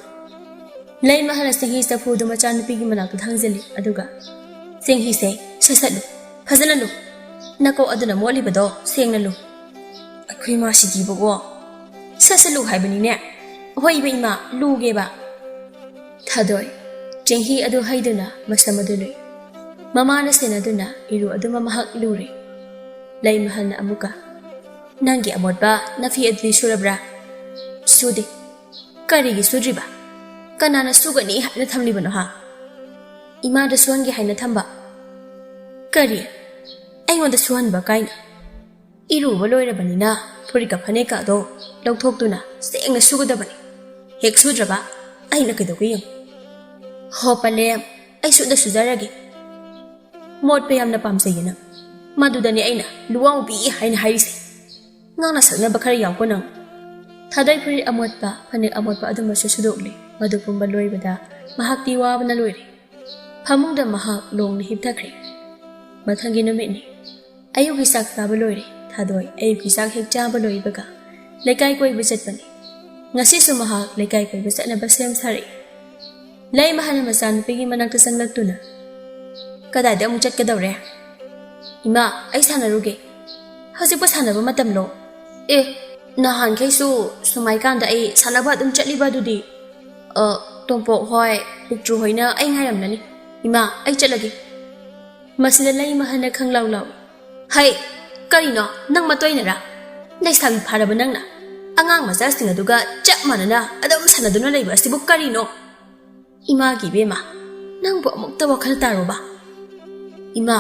ꯂꯩꯃꯍꯜꯅ ꯆꯦꯡꯍꯤ ꯆꯐꯨꯗꯨ ꯃꯆꯥꯅꯨꯄꯤꯒꯤ ꯃꯅꯥꯛꯇ ꯊꯥꯡꯖꯤꯜꯂꯤ, ꯑꯗꯨꯒ, "ꯆꯦꯡꯍꯤꯁꯦ ꯁꯠ ꯁꯠ ꯂꯨ, ꯐꯖꯅ ꯂꯨ꯫ ꯅꯀꯣꯛ ꯑꯗꯨꯅ ꯃꯣꯠꯂꯤꯕꯗꯣ ꯁꯦꯡꯅ ꯂꯨ꯫" ꯑꯩꯈꯣꯏ ꯏꯃꯥꯁꯤꯗꯤꯕꯀꯣ꯫ "ꯁꯠ ꯁꯠ ꯂꯨ ꯍꯥꯏꯕꯅꯤꯅꯦ꯫" "ꯍꯣꯏꯕ ꯏꯃꯥ, ꯂꯨꯒꯦꯕ꯫" ꯊꯥꯗꯣꯏ ꯆꯦꯡꯍꯤ ꯑꯗꯨ ꯍꯩꯗꯨꯅ ꯃꯁꯝ ꯑꯗꯨ ꯂꯨꯏ꯫ ꯃꯃꯥꯅ ꯁꯦꯟꯅꯗꯨꯅ ꯏꯔꯨ ꯑꯗꯨꯃ ꯃꯍꯥꯛ ꯂꯨꯔꯦ꯫ ꯂꯩꯃꯍꯜꯅ ꯑꯃꯨꯛꯀ, "ꯅꯪꯒꯤ ꯑꯃꯣꯠꯄ ꯅꯐꯤ ꯑꯗꯨꯗꯤ ꯁꯨꯔꯕ꯭ꯔꯥ?" "ꯁꯨꯗꯦ꯫" "ꯀꯔꯤꯒꯤ ꯁꯨꯗ꯭ꯔꯤꯕ? ꯀꯅꯥꯅ ꯁꯨꯒꯅꯤ ꯍꯥꯏꯅ ꯊꯝꯂꯤꯕꯅꯣ ꯍꯥ?" "ꯏꯃꯥꯗ ꯁꯨꯍꯟꯒꯦ ꯍꯥꯏꯅ ꯊꯝꯕ꯫" "ꯀꯔꯤ? ꯑꯩꯉꯣꯟꯗ ꯁꯨꯍꯟꯕ ꯀꯥꯏꯅ?" "ꯏꯔꯨꯕ ꯂꯣꯏꯔꯕꯅꯤꯅ ꯐꯨꯔꯤꯠꯀ ꯐꯅꯦꯛꯀ ꯑꯗꯣ ꯂꯧꯊꯣꯛꯇꯨꯅ ꯁꯦꯡꯅ ꯁꯨꯒꯗꯕꯅꯤ꯫ ꯍꯦꯛ ꯁꯨꯗ꯭ꯔꯕ ꯑꯩꯅ ꯀꯩꯗꯧꯒꯦ ꯌꯦꯡꯉꯨ꯫" "ꯍꯣ ꯄꯂꯦꯝ, ꯑꯩ ꯁꯨꯗ ꯁꯨꯖꯔꯒꯦ꯫" "ꯃꯣꯠꯄ ꯌꯥꯝꯅ ꯄꯥꯝꯖꯩꯌꯦ ꯅꯪ꯫ ꯃꯗꯨꯗꯅꯤ ꯑꯩꯅ ꯂꯨꯋꯥꯎꯕꯤ ꯍꯥꯏꯅ ꯍꯥꯏꯔꯤꯁꯦ꯫ ꯉꯥꯡꯅ ꯁꯛꯅꯕ ꯈꯔ ꯌꯥꯎꯀꯣ ꯅꯪ꯫" ꯊꯥꯗꯣꯏ ꯐꯨꯔꯤꯠ ꯑꯃꯣꯠꯄ, ꯐꯅꯦꯛ ꯑꯃꯣꯠꯄ ꯑꯗꯨꯃꯁꯨ ꯁꯨꯗꯣꯛꯂꯦ꯫ ꯃꯗꯨ ꯄꯨꯝꯕ ꯂꯣꯏꯕꯗ ꯃꯍꯥꯛꯇꯤ ꯋꯥꯕꯅ ꯂꯣꯏꯔꯦ꯫ ꯐꯃꯨꯡꯗ ꯃꯍꯥꯛ ꯂꯣꯡꯅ ꯍꯤꯞꯊꯈ꯭ꯔꯦ꯫ ꯃꯊꯪꯒꯤ ꯅꯨꯃꯤꯠꯅꯤ꯫ ꯑꯌꯨꯛꯀꯤ ꯆꯥꯛ ꯆꯥꯕ ꯂꯣꯏꯔꯦ꯫ ꯊꯥꯗꯣꯏ ꯑꯌꯨꯛꯀꯤ ꯆꯥꯛ ꯍꯦꯛ ꯆꯥꯕ ꯂꯣꯏꯕꯒ ꯂꯩꯀꯥꯏ ꯀꯣꯏꯕ ꯆꯠꯄꯅꯤ꯫ ꯉꯁꯤꯁꯨ ꯃꯍꯥꯛ ꯂꯩꯀꯥꯏ ꯀꯣꯏꯕ ꯆꯠꯅꯕ ꯁꯦꯝ ꯁꯥꯔꯛꯏ꯫ ꯂꯩꯃꯍꯜꯅ ꯃꯆꯥꯅꯨꯄꯤꯒꯤ ꯃꯅꯥꯛꯇ ꯆꯪꯂꯛꯇꯨꯅ, "ꯀꯗꯥꯏꯗ ꯑꯃꯨꯛ ꯆꯠꯀꯗꯧꯔꯦ?" "ꯏꯃꯥ, ꯑꯩ ꯁꯥꯟꯅꯔꯨꯒꯦ꯫" "ꯍꯧꯖꯤꯛꯄꯨ ꯁꯥꯟꯅꯕ ꯃꯇꯝꯂꯣ?" "ꯑꯦ, ꯅꯍꯥꯟꯈꯩꯁꯨ ꯁꯨꯃꯥꯏꯀꯥꯟꯗ ꯑꯩ ꯁꯥꯟꯅꯕ ꯑꯗꯨꯝ ꯆꯠꯂꯤꯕ ꯑꯗꯨꯗꯤ꯫ ꯑ, ꯇꯣꯝꯄꯣꯛ ꯍꯣꯏ, ꯄꯤꯛꯇ꯭ꯔꯨ ꯍꯣꯏꯅ ꯑꯩ ꯉꯥꯏꯔꯝꯂꯅꯤ꯫ ꯏꯃꯥ, ꯑꯩ ꯆꯠꯂꯒꯦ꯫" ꯃꯁꯤꯗ ꯂꯩꯃꯍꯜꯅ ꯈꯪꯂꯥꯎ ꯂꯥꯎꯏ꯫ "ꯍꯩ, ꯀꯔꯤꯅꯣ? ꯅꯪ ꯃꯇꯣꯏꯅꯔꯥ? ꯂꯩꯁꯥꯕꯤ ꯐꯥꯔꯕ ꯅꯪꯅ ꯑꯉꯥꯡ ꯃꯆꯥꯁꯤꯡ ꯑꯗꯨꯒ ꯆꯞ ꯃꯥꯟꯅꯅ ꯑꯗꯨꯝ ꯁꯥꯟꯅꯗꯨꯅ ꯂꯩꯕ ꯑꯁꯤꯕꯨ ꯀꯔꯤꯅꯣ?" "ꯏꯃꯥꯒꯤ ꯏꯕꯦꯝꯃ, ꯅꯪꯕꯨ ꯑꯃꯨꯛꯇ ꯋꯥꯈꯜ ꯇꯥꯔꯣꯕ꯫" "ꯏꯃꯥ,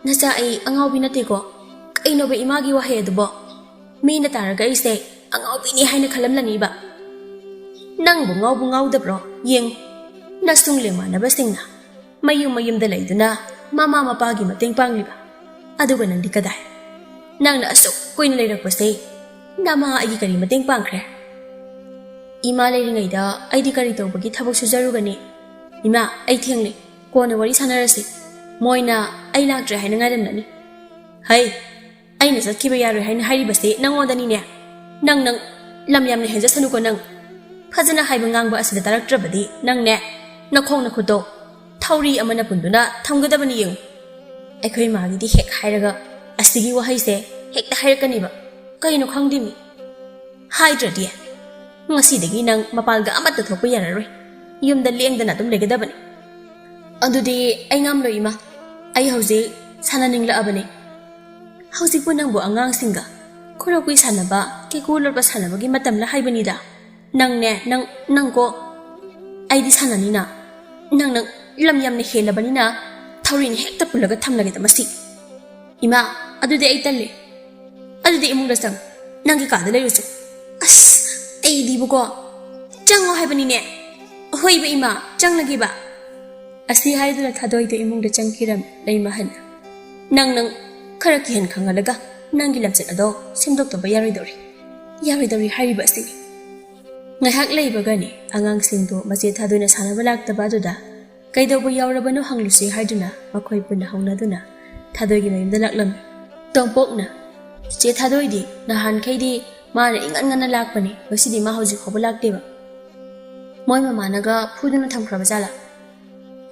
ꯅꯆꯥ ꯑꯩ ꯑꯉꯥꯎꯕꯤ ꯅꯠꯇꯦꯀꯣ꯫ ꯀꯩꯅꯣꯕ ꯏꯃꯥꯒꯤ ꯋꯥꯍꯩ ꯑꯗꯨꯕꯣ? ꯃꯤꯅ ꯇꯥꯔꯒ ꯑꯩꯁꯦ ꯑꯉꯥꯎꯕꯤꯅꯤ ꯍꯥꯏꯅ ꯈꯜꯂꯝꯂꯅꯤꯕ꯫ ꯅꯪꯕꯨ ꯉꯥꯎꯕ ꯉꯥꯎꯗꯕ꯭ꯔꯣ? ꯌꯦꯡꯉꯨ, ꯅꯁꯨꯡ ꯂꯦꯡꯃꯥꯟꯅꯕꯁꯤꯡꯅ ꯃꯌꯨꯝ ꯃꯌꯨꯝꯗ ꯂꯩꯗꯨꯅ ꯃꯃꯥ ꯃꯄꯥꯒꯤ ꯃꯇꯦꯡ ꯄꯥꯡꯂꯤꯕ꯫ ꯑꯗꯨꯒ ꯅꯪꯗꯤ ꯀꯗꯥꯏ? ꯅꯪꯅ ꯑꯁꯨꯛ ꯀꯨꯏꯅ ꯂꯩꯔꯛꯄꯁꯦ ꯅꯃꯥ ꯑꯩꯒꯤ ꯀꯔꯤ ꯃꯇꯦꯡ ꯄꯥꯡꯈ꯭ꯔꯦ? ꯏꯃꯥ ꯂꯩꯔꯤꯉꯩꯗ ꯑꯩꯗꯤ ꯀꯔꯤ ꯇꯧꯕꯒꯤ ꯊꯕꯛ ꯁꯨꯖꯔꯨꯒꯅꯤ? ꯏꯃꯥ, ꯑꯩ ꯊꯦꯡꯂꯦ, ꯀꯣꯟꯅ ꯋꯥꯔꯤ ꯁꯥꯟꯅꯔꯁꯤ꯫ ꯃꯣꯏꯅ ꯑꯩ ꯂꯥꯛꯇ꯭ꯔꯦ ꯍꯥꯏꯅ ꯉꯥꯏꯔꯝꯂꯅꯤ꯫ ꯍꯩ, ꯑꯩꯅ ꯆꯠꯈꯤꯕ ꯌꯥꯔꯣꯏ ꯍꯥꯏꯅ ꯍꯥꯏꯔꯤꯕꯁꯦ ꯅꯪꯉꯣꯟꯗꯅꯤꯅꯦ꯫ ꯅꯪ, ꯅꯪ ꯂꯝ ꯌꯥꯝꯅ ꯍꯦꯟꯖꯁꯅꯨꯀꯣ ꯅꯪ꯫ ꯐꯖꯅ ꯍꯥꯏꯕ ꯉꯥꯡꯕ ꯑꯁꯤꯗ ꯇꯥꯔꯛꯇ꯭ꯔꯕꯗꯤ ꯅꯪꯅꯦ, ꯅꯈꯣꯡ ꯅꯈꯨꯠꯇꯣ ꯊꯧꯔꯤ ꯑꯃꯅ ꯄꯨꯟꯗꯨꯅ ꯊꯝꯒꯗꯕꯅꯤ ꯌꯦꯡꯉꯨ꯫ ꯑꯩꯈꯣꯏ ꯃꯥꯒꯤꯗꯤ ꯍꯦꯛ ꯍꯥꯏꯔꯒ ꯑꯁꯤꯒꯤ ꯋꯥꯍꯩꯁꯦ ꯍꯦꯛꯇ ꯍꯥꯏꯔꯛꯀꯅꯤꯕ꯫ ꯀꯩꯅꯣ ꯈꯪꯗꯦꯃꯤ꯫ ꯍꯥꯏꯗ꯭ꯔꯗꯤ ꯉꯁꯤꯗꯒꯤ ꯅꯪ ꯃꯄꯥꯜꯒ ꯑꯃꯠꯇ ꯊꯣꯛꯄ ꯌꯥꯔꯔꯣꯏ꯫ ꯌꯨꯝꯗ ꯂꯦꯡꯗꯅ ꯑꯗꯨꯝ ꯂꯩꯒꯗꯕꯅꯤ꯫ ꯑꯗꯨꯗꯤ ꯑꯩ ꯉꯝꯂꯣꯏ ꯏꯃꯥ꯫ ꯑꯩ ꯍꯧꯖꯤꯛ ꯁꯥꯟꯅꯅꯤꯡꯂꯛꯑꯕꯅꯤ꯫ ꯍꯧꯖꯤꯛꯄꯨ ꯅꯪꯕꯨ ꯑꯉꯥꯡꯁꯤꯡꯒ ꯈꯨꯔꯈꯨꯏ ꯁꯥꯟꯅꯕ, ꯀꯦꯀꯨ ꯂꯣꯠꯄ ꯁꯥꯟꯅꯕꯒꯤ ꯃꯇꯝꯂ ꯍꯥꯏꯕꯅꯤꯗ꯫ ꯅꯪꯅꯦ, ꯅꯪ, ꯅꯪꯀꯣ꯫ ꯑꯩꯗꯤ ꯁꯥꯟꯅꯅꯤꯅ꯫ ꯅꯪ, ꯅꯪ ꯂꯝ ꯌꯥꯝꯅ ꯍꯦꯜꯂꯕꯅꯤꯅ ꯊꯧꯔꯤꯅ ꯍꯦꯛꯇ ꯄꯨꯜꯂꯒ ꯊꯝꯂꯒꯦꯗ ꯃꯁꯤ꯫ ꯏꯃꯥ, ꯑꯗꯨꯗꯤ ꯑꯩ ꯇꯜꯂꯦ꯫ ꯑꯗꯨꯗꯤ ꯏꯃꯨꯡꯗ ꯆꯪ꯫ ꯅꯪꯒꯤ ꯀꯥꯗ ꯂꯩꯔꯨꯆꯣ꯫ ꯑꯁ, ꯑꯩꯗꯤꯕꯀꯣ꯫ ꯆꯪꯉꯣ ꯍꯥꯏꯕꯅꯤꯅꯦ꯫ ꯍꯣꯏꯕ ꯏꯃꯥ, ꯆꯪꯂꯒꯦꯕ꯫ ꯑꯁꯤ ꯍꯥꯏꯗꯨꯅ ꯊꯥꯗꯣꯏꯗꯨ ꯏꯃꯨꯡꯗ ꯆꯪꯈꯤꯔꯝꯃꯤ ꯂꯩꯃꯍꯟ꯫ ꯅꯪ, ꯅꯪ ꯈꯔ ꯀꯤꯍꯟ ꯈꯪꯍꯜꯂꯒ ꯅꯪꯒꯤ ꯂꯝꯆꯠ ꯑꯗꯣ ꯁꯦꯝꯗꯣꯛꯇꯕ ꯌꯥꯔꯣꯏꯗꯧꯔꯤ꯫ ꯌꯥꯔꯣꯏꯗꯧꯔꯤ ꯍꯥꯏꯔꯤꯕ ꯑꯁꯤꯅꯤ꯫ ꯉꯥꯏꯍꯥꯛ ꯂꯩꯕꯒꯅꯤ ꯑꯉꯥꯡꯁꯤꯡꯗꯨ ꯃꯆꯦ ꯊꯥꯗꯣꯏꯅ ꯁꯥꯟꯅꯕ ꯂꯥꯛꯇꯕ ꯑꯗꯨꯗ ꯀꯩꯗꯧꯕ ꯌꯥꯎꯔꯕꯅꯣ ꯍꯪꯂꯨꯁꯤ ꯍꯥꯏꯗꯨꯅ ꯃꯈꯣꯏ ꯄꯨꯟꯅ ꯍꯧꯅꯗꯨꯅ ꯊꯥꯗꯣꯏꯒꯤ ꯃꯌꯨꯝꯗ ꯂꯥꯛꯂꯝꯃꯤ꯫ ꯇꯣꯝꯄꯣꯛꯅ, "ꯆꯦ ꯊꯥꯗꯣꯏꯗꯤ ꯅꯍꯥꯟꯈꯩꯗꯤ ꯃꯥꯅ ꯏꯉꯟ ꯉꯟꯅ ꯂꯥꯛꯄꯅꯤ, ꯉꯁꯤꯗꯤ ꯃꯥ ꯍꯧꯖꯤꯛ ꯐꯥꯎꯕ ꯂꯥꯛꯇꯦꯕ꯫ ꯃꯣꯏ ꯃꯃꯥꯅꯒ ꯐꯨꯗꯨꯅ ꯊꯝꯈ꯭ꯔꯕ ꯖꯥꯠꯂꯥ?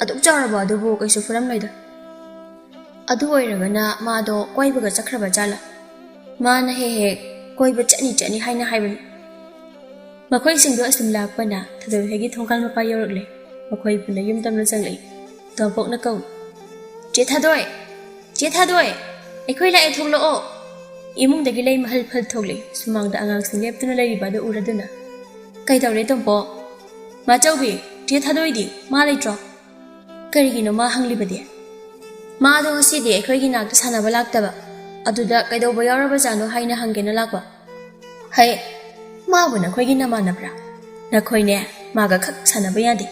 ꯑꯗꯨꯛ ꯆꯥꯎꯔꯕ ꯑꯗꯨꯕꯨ ꯀꯩꯁꯨ ꯐꯨꯔꯝꯂꯣꯏꯗ꯫ ꯑꯗꯨ ꯑꯣꯏꯔꯒꯅ ꯃꯥꯗꯣ ꯀꯣꯏꯕꯒ ꯆꯠꯈ꯭ꯔꯕ ꯖꯥꯠꯂꯥ? ꯃꯥꯅ ꯍꯦꯛ ꯍꯦꯛ ꯀꯣꯏꯕ ꯆꯠꯅꯤ ꯆꯠꯅꯤ ꯍꯥꯏꯅ ꯍꯥꯏꯕꯅꯤ꯫" ꯃꯈꯣꯏꯁꯤꯡꯗꯣ ꯑꯁꯨꯝ ꯂꯥꯛꯄꯅ ꯊꯥꯗꯣꯏ ꯍꯣꯏꯒꯤ ꯊꯣꯡꯒꯥꯜ ꯃꯄꯥ ꯌꯧꯔꯛꯂꯦ꯫ ꯃꯈꯣꯏ ꯄꯨꯟꯅ ꯌꯨꯝ ꯇꯝꯅ ꯆꯪꯂꯛꯏ꯫ ꯇꯣꯝꯄꯣꯛꯅ ꯀꯧꯏ, "ꯆꯦ ꯊꯥꯗꯣꯏ! ꯆꯦ ꯊꯥꯗꯣꯏ! ꯑꯩꯈꯣꯏ ꯂꯥꯛꯑꯦ, ꯊꯣꯛꯂꯛꯑꯣ!" ꯏꯃꯨꯡꯗꯒꯤ ꯂꯩꯃꯍꯜ ꯐꯠ ꯊꯣꯛꯂꯛꯏ꯫ ꯁꯨꯃꯥꯡꯗ ꯑꯉꯥꯡꯁꯤꯡ ꯂꯦꯞꯇꯨꯅ ꯂꯩꯔꯤꯕ ꯑꯗꯨ ꯎꯔꯗꯨꯅ, "ꯀꯩꯗꯧꯔꯦ ꯇꯣꯝꯄꯣꯛ?" "ꯃꯥꯆꯧꯕꯤ, ꯆꯦ ꯊꯥꯗꯣꯏꯗꯤ? ꯃꯥ ꯂꯩꯇ꯭ꯔꯣ?" "ꯀꯔꯤꯒꯤꯅꯣ ꯃꯥ ꯍꯪꯂꯤꯕꯗꯤ?" "ꯃꯥꯗꯣ ꯉꯁꯤꯗꯤ ꯑꯩꯈꯣꯏꯒꯤ ꯅꯥꯛꯇ ꯁꯥꯟꯅꯕ ꯂꯥꯛꯇꯕ꯫ ꯑꯗꯨꯗ ꯀꯩꯗꯧꯕ ꯌꯥꯎꯔꯕꯖꯥꯠꯅꯣ ꯍꯥꯏꯅ ꯍꯪꯒꯦꯅ ꯂꯥꯛꯄ꯫" "ꯍꯩ, ꯃꯥꯕꯨ ꯅꯈꯣꯏꯒꯤ ꯅꯃꯥꯟꯅꯕ꯭ꯔꯥ? ꯅꯈꯣꯏꯅꯦ, ꯃꯥꯒ ꯈꯛ ꯁꯥꯟꯅꯕ ꯌꯥꯗꯦ꯫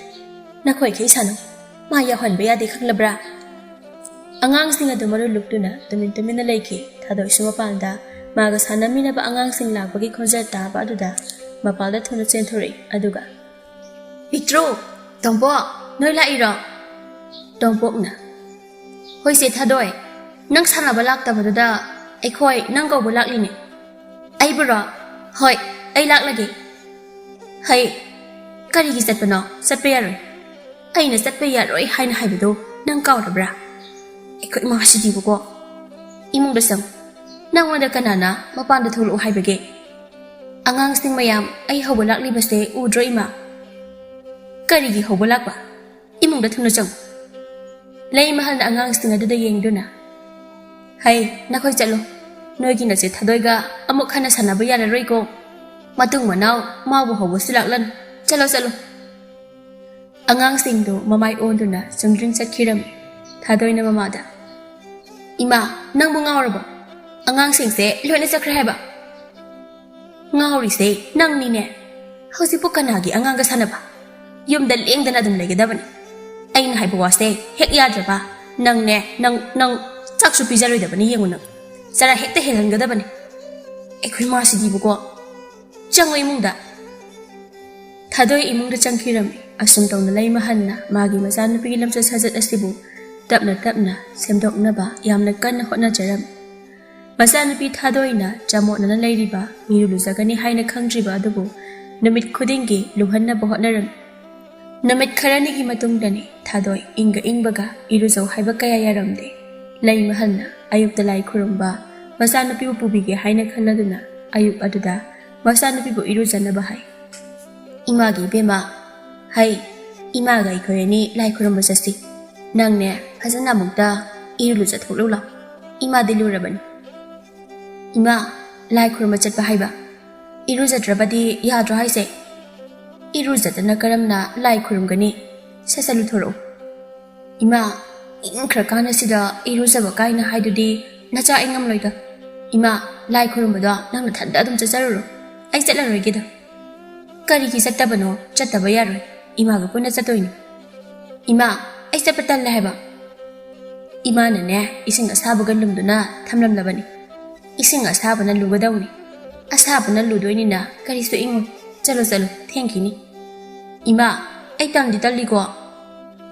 ꯅꯈꯣꯏꯈꯩ ꯁꯥꯟꯅꯧ, ꯃꯥ ꯌꯥꯎꯍꯟꯕ ꯌꯥꯗꯦ, ꯈꯪꯂꯕ꯭ꯔꯥ?" ꯑꯉꯥꯡꯁꯤꯡ ꯑꯗꯨ ꯃꯔꯨ ꯂꯨꯞꯇꯨꯅ ꯇꯨꯃꯤꯟ ꯇꯨꯃꯤꯟꯅ ꯂꯩꯈꯤ꯫ ꯊꯥꯗꯣꯏꯁꯨ ꯃꯄꯥꯟꯗ ꯃꯥꯒ ꯁꯥꯟꯅꯃꯤꯟꯅꯕ ꯑꯉꯥꯡꯁꯤꯡ ꯂꯥꯛꯄꯒꯤ ꯈꯣꯟꯖꯦꯜ ꯇꯥꯕ ꯑꯗꯨꯗ ꯃꯄꯥꯜꯗ ꯊꯨꯅ ꯆꯦꯟꯊꯣꯔꯛꯏ꯫ ꯑꯗꯨꯒ, "ꯄꯤꯛꯇ꯭ꯔꯨ, ꯇꯣꯝꯄꯣꯛ, ꯅꯣꯏ ꯂꯥꯛꯏꯔꯣ?" ꯇꯣꯝꯄꯣꯛꯅ, "ꯍꯣꯏ ꯆꯦ ꯊꯥꯗꯣꯏ, ꯅꯪ ꯁꯥꯟꯅꯕ ꯂꯥꯛꯇꯕꯗꯨꯗ ꯑꯩꯈꯣꯏ ꯅꯪ ꯀꯧꯕ ꯂꯥꯛꯂꯤꯅꯦ꯫" "ꯑꯩꯕꯨꯔꯣ? ꯍꯣꯏ, ꯑꯩ ꯂꯥꯛꯂꯒꯦ꯫" "ꯍꯩ, ꯀꯔꯤꯒꯤ ꯆꯠꯄꯅꯣ? ꯆꯠꯄ ꯌꯥꯔꯣꯏ꯫ ꯑꯩꯅ ꯆꯠꯄ ꯌꯥꯔꯣꯏ ꯍꯥꯏꯅ ꯍꯥꯏꯕꯗꯨ ꯅꯪ ꯀꯥꯎꯔꯕ꯭ꯔꯥ? ꯑꯩꯈꯣꯏ ꯏꯃꯥꯁꯤꯗꯤꯕꯀꯣ꯫ ꯏꯃꯨꯡꯗ ꯆꯪ꯫ ꯅꯪꯉꯣꯟꯗ ꯀꯅꯥꯅ ꯃꯄꯥꯟꯗ ꯊꯣꯛꯂꯛꯎ ꯍꯥꯏꯕꯒꯦ? ꯑꯉꯥꯡꯁꯤꯡ ꯃꯌꯥꯝ ꯑꯩ ꯍꯧꯕ ꯂꯥꯛꯂꯤꯕꯁꯦ ꯎꯗ꯭ꯔꯣ ꯏꯃꯥ? ꯀꯔꯤꯒꯤ ꯍꯧꯕ ꯂꯥꯛꯄ? ꯏꯃꯨꯡꯗ ꯊꯨꯅ ꯆꯪꯉꯨ꯫" ꯂꯩꯃꯍꯜꯅ ꯑꯉꯥꯡꯁꯤꯡ ꯑꯗꯨꯗ ꯌꯦꯡꯗꯨꯅ, "ꯍꯩ, ꯅꯈꯣꯏ ꯆꯠꯂꯣ꯫ ꯅꯣꯏꯒꯤ ꯅꯆꯦ ꯊꯥꯗꯣꯏꯒ ꯑꯃꯨꯛ ꯍꯟꯅ ꯁꯥꯟꯅꯕ ꯌꯥꯔꯔꯣꯏꯀꯣ꯫ ꯃꯇꯨꯡ ꯃꯅꯥꯎ ꯃꯥꯕꯨ ꯍꯧꯕꯁꯨ ꯂꯥꯛꯂꯅꯨ꯫ ꯆꯠꯂꯣ, ꯆꯠꯂꯣ꯫" ꯑꯉꯥꯡꯁꯤꯡꯗꯨ ꯃꯃꯥꯏ ꯑꯣꯟꯗꯨꯅ ꯆꯨꯝꯗ꯭ꯔꯤꯡ ꯆꯠꯈꯤꯔꯝꯃꯤ꯫ ꯊꯥꯗꯣꯏꯅ ꯃꯃꯥꯗ, "ꯏꯃꯥ, ꯅꯪꯕꯨ ꯉꯥꯎꯔꯕꯣ? ꯑꯉꯥꯡꯁꯤꯡꯁꯦ ꯂꯣꯏꯅ ꯆꯠꯈ꯭ꯔꯦ ꯍꯥꯏꯕ?" "ꯉꯥꯎꯔꯤꯁꯦ ꯅꯪꯅꯤꯅꯦ꯫ ꯍꯧꯖꯤꯛꯄꯨ ꯀꯅꯥꯒꯤ ꯑꯉꯥꯡꯒ ꯁꯥꯟꯅꯕ? ꯌꯨꯝꯗ ꯂꯦꯡꯗꯅ ꯑꯗꯨꯝ ꯂꯩꯒꯗꯕꯅꯤ꯫ ꯑꯩꯅ ꯍꯥꯏꯕ ꯋꯥꯁꯦ ꯍꯦꯛ ꯌꯥꯗ꯭ꯔꯕ, ꯅꯪꯅꯦ, ꯅꯪ, ꯅꯪ ꯆꯥꯛꯁꯨ ꯄꯤꯖꯔꯣꯏꯗꯕꯅꯤ, ꯌꯦꯡꯉꯨ ꯅꯪ꯫ ꯆꯔꯥ ꯍꯦꯛꯇ ꯍꯦꯜꯍꯟꯒꯗꯕꯅꯤ꯫ ꯑꯩꯈꯣꯏ ꯃꯥꯁꯤꯗꯤꯕꯀꯣ꯫ ꯆꯪꯉꯣ ꯏꯃꯨꯡꯗ꯫" ꯊꯥꯗꯣꯏ ꯏꯃꯨꯡꯗ ꯆꯪꯈꯤꯔꯝꯃꯤ꯫ ꯑꯁꯨꯝ ꯇꯧꯅ ꯂꯩꯃꯍꯟꯅ ꯃꯥꯒꯤ ꯃꯆꯥꯅꯨꯄꯤꯒꯤ ꯂꯝꯆꯠ ꯁꯥꯖꯠ ꯑꯁꯤꯕꯨ ꯇꯞꯅ ꯇꯞꯅ ꯁꯦꯝꯗꯣꯛꯅꯕ ꯌꯥꯝꯅ ꯀꯟꯅ ꯍꯣꯠꯅꯖꯔꯝꯃꯤ꯫ ꯃꯆꯥꯅꯨꯄꯤ ꯊꯥꯗꯣꯏꯅ ꯆꯃꯣꯠꯅꯅ ꯂꯩꯔꯤꯕ ꯏꯔꯨ ꯂꯨꯖꯒꯅꯤ ꯍꯥꯏꯅ ꯈꯪꯗ꯭ꯔꯤꯕ ꯑꯗꯨꯕꯨ ꯅꯨꯃꯤꯠ ꯈꯨꯗꯤꯡꯒꯤ ꯂꯨꯍꯟꯅꯕ ꯍꯣꯠꯅꯔꯝꯃꯤ꯫ ꯅꯨꯃꯤꯠ ꯈꯔꯅꯤꯒꯤ ꯃꯇꯨꯡꯗꯅꯤ ꯊꯥꯗꯣꯏ ꯏꯪꯒ ꯏꯪꯕꯒ ꯏꯔꯨꯖꯧ ꯍꯥꯏꯕ ꯀꯌꯥ ꯌꯥꯔꯝꯗꯦ꯫ ꯂꯩꯃꯍꯜꯅ ꯑꯌꯨꯛꯇ ꯂꯥꯏ ꯈꯨꯔꯨꯝꯕ ꯃꯆꯥꯅꯨꯄꯤꯕꯨ ꯄꯨꯕꯤꯒꯦ ꯍꯥꯏꯅ ꯈꯜꯂꯗꯨꯅ ꯑꯌꯨꯛ ꯑꯗꯨꯗ ꯃꯆꯥꯅꯨꯄꯤꯕꯨ ꯏꯔꯨꯖꯅꯕ ꯍꯥꯏ꯫ "ꯏꯃꯥꯒꯤ ꯏꯕꯦꯝꯃ, ꯍꯩ, ꯏꯃꯥꯒ ꯑꯩꯈꯣꯏ ꯑꯅꯤ ꯂꯥꯏ ꯈꯨꯔꯨꯝꯕ ꯆꯠꯁꯤ꯫ ꯅꯪꯅꯦ, ꯐꯖꯅ ꯑꯃꯨꯛꯇ ꯏꯔꯨ ꯂꯨꯖꯊꯣꯛꯂꯨ ꯂꯥꯎ꯫ ꯏꯃꯥꯗꯤ ꯂꯨꯔꯕꯅꯤ꯫" "ꯏꯃꯥ, ꯂꯥꯏ ꯈꯨꯔꯨꯝꯕ ꯆꯠꯄ ꯍꯥꯏꯕ? ꯏꯔꯨꯖꯗ꯭ꯔꯕꯗꯤ ꯌꯥꯗ꯭ꯔꯣ ꯍꯥꯏꯁꯦ? ꯏꯔꯨꯖꯗꯅ ꯀꯔꯝꯅ ꯂꯥꯏ ꯈꯨꯔꯨꯝꯒꯅꯤ? ꯁꯠ ꯁꯠ ꯂꯨꯊꯣꯔꯛꯎ꯫" "ꯏꯃꯥ, ꯏꯪꯈ꯭ꯔꯀꯥꯟ ꯑꯁꯤꯗ ꯏꯔꯨꯖꯕ ꯀꯥꯏꯅ ꯍꯥꯏꯗꯨꯗꯤ ꯅꯆꯥ ꯏꯪꯉꯝꯂꯣꯏꯗ꯫" "ꯏꯃꯥ, ꯂꯥꯏ ꯈꯨꯔꯨꯝꯕꯗꯣ ꯅꯪ ꯅꯊꯟꯗ ꯑꯗꯨꯝ ꯆꯠꯆꯔꯨꯔꯣ꯫ ꯑꯩ ꯆꯠꯂꯔꯣꯏꯒꯦꯗ꯫" "ꯀꯔꯤꯒꯤ ꯆꯠꯇꯕꯅꯣ? ꯆꯠꯇꯕ ꯌꯥꯔꯣꯏ꯫ ꯏꯃꯥꯒ ꯄꯨꯟꯅ ꯆꯠꯇꯣꯏꯅꯤ꯫" "ꯏꯃꯥ, ꯑꯩ ꯆꯠꯄ ꯇꯜꯂꯦ ꯍꯥꯏꯕ꯫" ꯏꯃꯥꯅꯅꯦ, ꯏꯁꯤꯡ ꯑꯁꯥꯕꯒ ꯂꯨꯝꯗꯨꯅ ꯊꯝꯂꯝꯂꯕꯅꯤ꯫ "ꯏꯁꯤꯡ ꯑꯁꯥꯕꯅ ꯂꯨꯒꯗꯧꯅꯤ꯫ ꯑꯁꯥꯕꯅ ꯂꯨꯗꯣꯏꯅꯤꯅ ꯀꯔꯤꯁꯨ ꯏꯪꯉꯣꯏ꯫ ꯆꯠꯂꯣ, ꯆꯠꯂꯣ, ꯊꯦꯡꯈꯤꯅꯤ꯫" "ꯏꯃꯥ, ꯑꯩ ꯇꯟꯗꯤ ꯇꯜꯂꯤꯀꯣ꯫"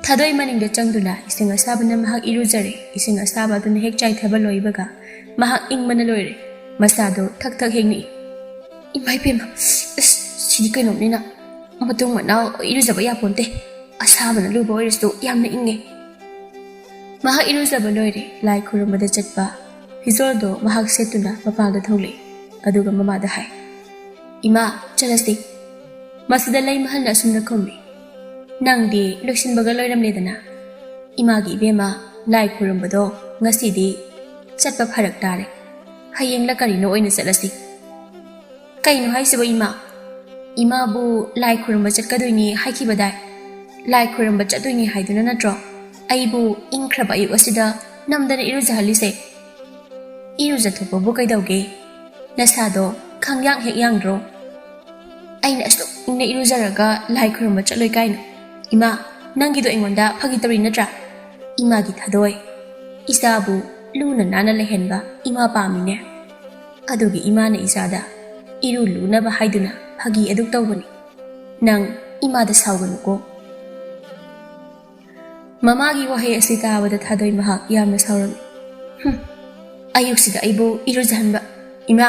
ꯊꯥꯗꯣꯏ ꯃꯅꯤꯡꯗ ꯆꯪꯗꯨꯅ ꯏꯁꯤꯡ ꯑꯁꯥꯕꯅ ꯃꯍꯥꯛ ꯏꯔꯨꯖꯔꯦ꯫ ꯏꯁꯤꯡ ꯑꯁꯥꯕ ꯑꯗꯨꯅ ꯍꯦꯛ ꯆꯥꯏꯊꯕ ꯂꯣꯏꯕꯒ ꯃꯍꯥꯛ ꯏꯪꯕꯅ ꯂꯣꯏꯔꯦ꯫ ꯃꯁꯥꯗꯣ ꯊꯛ ꯊꯛ ꯍꯦꯛ ꯅꯤꯛꯏ꯫ "ꯏꯃꯥ ꯏꯕꯦꯝꯃ, ꯑꯁ, ꯁꯤꯗꯤ ꯀꯩꯅꯣꯝꯅꯤꯅ꯫ ꯃꯇꯨꯡ ꯃꯅꯥꯎ ꯏꯔꯨꯖꯕ ꯌꯥꯄꯣꯟꯇꯦ꯫ ꯑꯁꯥꯕꯅ ꯂꯨꯕ ꯑꯣꯏꯔꯁꯨ ꯌꯥꯝꯅ ꯏꯪꯉꯦ꯫" ꯃꯍꯥꯛ ꯏꯔꯨꯖꯕ ꯂꯣꯏꯔꯦ꯫ ꯂꯥꯏ ꯈꯨꯔꯨꯝꯕꯗ ꯆꯠꯄ ꯐꯤꯖꯣꯜꯗꯣ ꯃꯍꯥꯛ ꯁꯦꯠꯇꯨꯅ ꯃꯄꯥꯟꯗ ꯊꯣꯛꯂꯛꯏ꯫ ꯑꯗꯨꯒ ꯃꯃꯥꯗ ꯍꯥꯏ, "ꯏꯃꯥ, ꯆꯠꯂꯁꯤ꯫ ꯃꯁꯤꯗ ꯂꯩꯃꯍꯜꯅ ꯑꯁꯨꯝꯅ ꯈꯨꯝꯃꯤ, "ꯅꯪꯗꯤ ꯂꯣꯏꯁꯤꯟꯕꯒ ꯂꯣꯏꯔꯝꯂꯦꯗꯅ꯫ ꯏꯃꯥꯒꯤ ꯏꯕꯦꯝꯃ, ꯂꯥꯏ ꯈꯨꯔꯨꯝꯕꯗꯣ ꯉꯁꯤꯗꯤ ꯆꯠꯄ ꯐꯔꯛ ꯇꯥꯔꯦ꯫ ꯍꯌꯦꯡꯂ ꯀꯔꯤꯅꯣ ꯑꯣꯏꯅ ꯆꯠꯂꯁꯤ꯫" "ꯀꯩꯅꯣ ꯍꯥꯏꯁꯤꯕꯣ ꯏꯃꯥ? ꯏꯃꯥꯕꯨ ꯂꯥꯏ ꯈꯨꯔꯨꯝꯕ ꯆꯠꯀꯗꯣꯏꯅꯤ ꯍꯥꯏꯈꯤꯕꯗꯥꯏ? ꯂꯥꯏ ꯈꯨꯔꯨꯝꯕ ꯆꯠꯇꯣꯏꯅꯤ ꯍꯥꯏꯗꯨꯅ ꯅꯠꯇ꯭ꯔꯣ ꯑꯩꯕꯨ ꯏꯪꯈ꯭ꯔꯕ ꯑꯌꯨꯛ ꯑꯁꯤꯗ ꯅꯝꯗꯅ ꯏꯔꯨꯖꯍꯜꯂꯤꯁꯦ? ꯏꯔꯨꯖꯊꯣꯛꯄꯕꯨ ꯀꯩꯗꯧꯒꯦ? ꯅꯁꯥꯗꯣ ꯈꯪꯌꯥꯡ ꯍꯦꯛ ꯌꯥꯡꯗ꯭ꯔꯣ?" "ꯑꯩꯅ ꯑꯁꯨꯛ ꯏꯪꯅ ꯏꯔꯨꯖꯔꯒ ꯂꯥꯏ ꯈꯨꯔꯨꯝꯕ ꯆꯠꯂꯣꯏ ꯀꯥꯏꯅ? ꯏꯃꯥ, ꯅꯪꯒꯤꯗꯣ ꯑꯩꯉꯣꯟꯗ ꯐꯥꯒꯤ ꯇꯧꯔꯤ ꯅꯠꯇ꯭ꯔꯥ? ꯏꯃꯥꯒꯤ ꯊꯥꯗꯣꯏ, ꯏꯆꯥꯕꯨ ꯂꯨꯅ ꯅꯥꯟꯅ ꯂꯩꯍꯟꯕ ꯏꯃꯥ ꯄꯥꯝꯃꯤꯅꯦ꯫ ꯑꯗꯨꯒꯤ ꯏꯃꯥꯅ ꯏꯆꯥꯗ ꯏꯔꯨ ꯂꯨꯅꯕ ꯍꯥꯏꯗꯨꯅ ꯐꯥꯒꯤ ꯑꯗꯨꯛ ꯇꯧꯕꯅꯤ꯫ ꯅꯪ ꯏꯃꯥꯗ ꯁꯥꯎꯒꯅꯨꯀꯣ꯫" ꯃꯃꯥꯒꯤ ꯋꯥꯍꯩ ꯑꯁꯤ ꯇꯥꯕꯗ ꯊꯥꯗꯣꯏ ꯃꯍꯥꯛ ꯌꯥꯝꯅ ꯁꯥꯎꯔꯝꯃꯤ꯫ "ꯍꯨꯝ, ꯑꯌꯨꯛꯁꯤꯗ ꯑꯩꯕꯨ ꯏꯔꯨꯖꯍꯟꯕ꯫ ꯏꯃꯥ,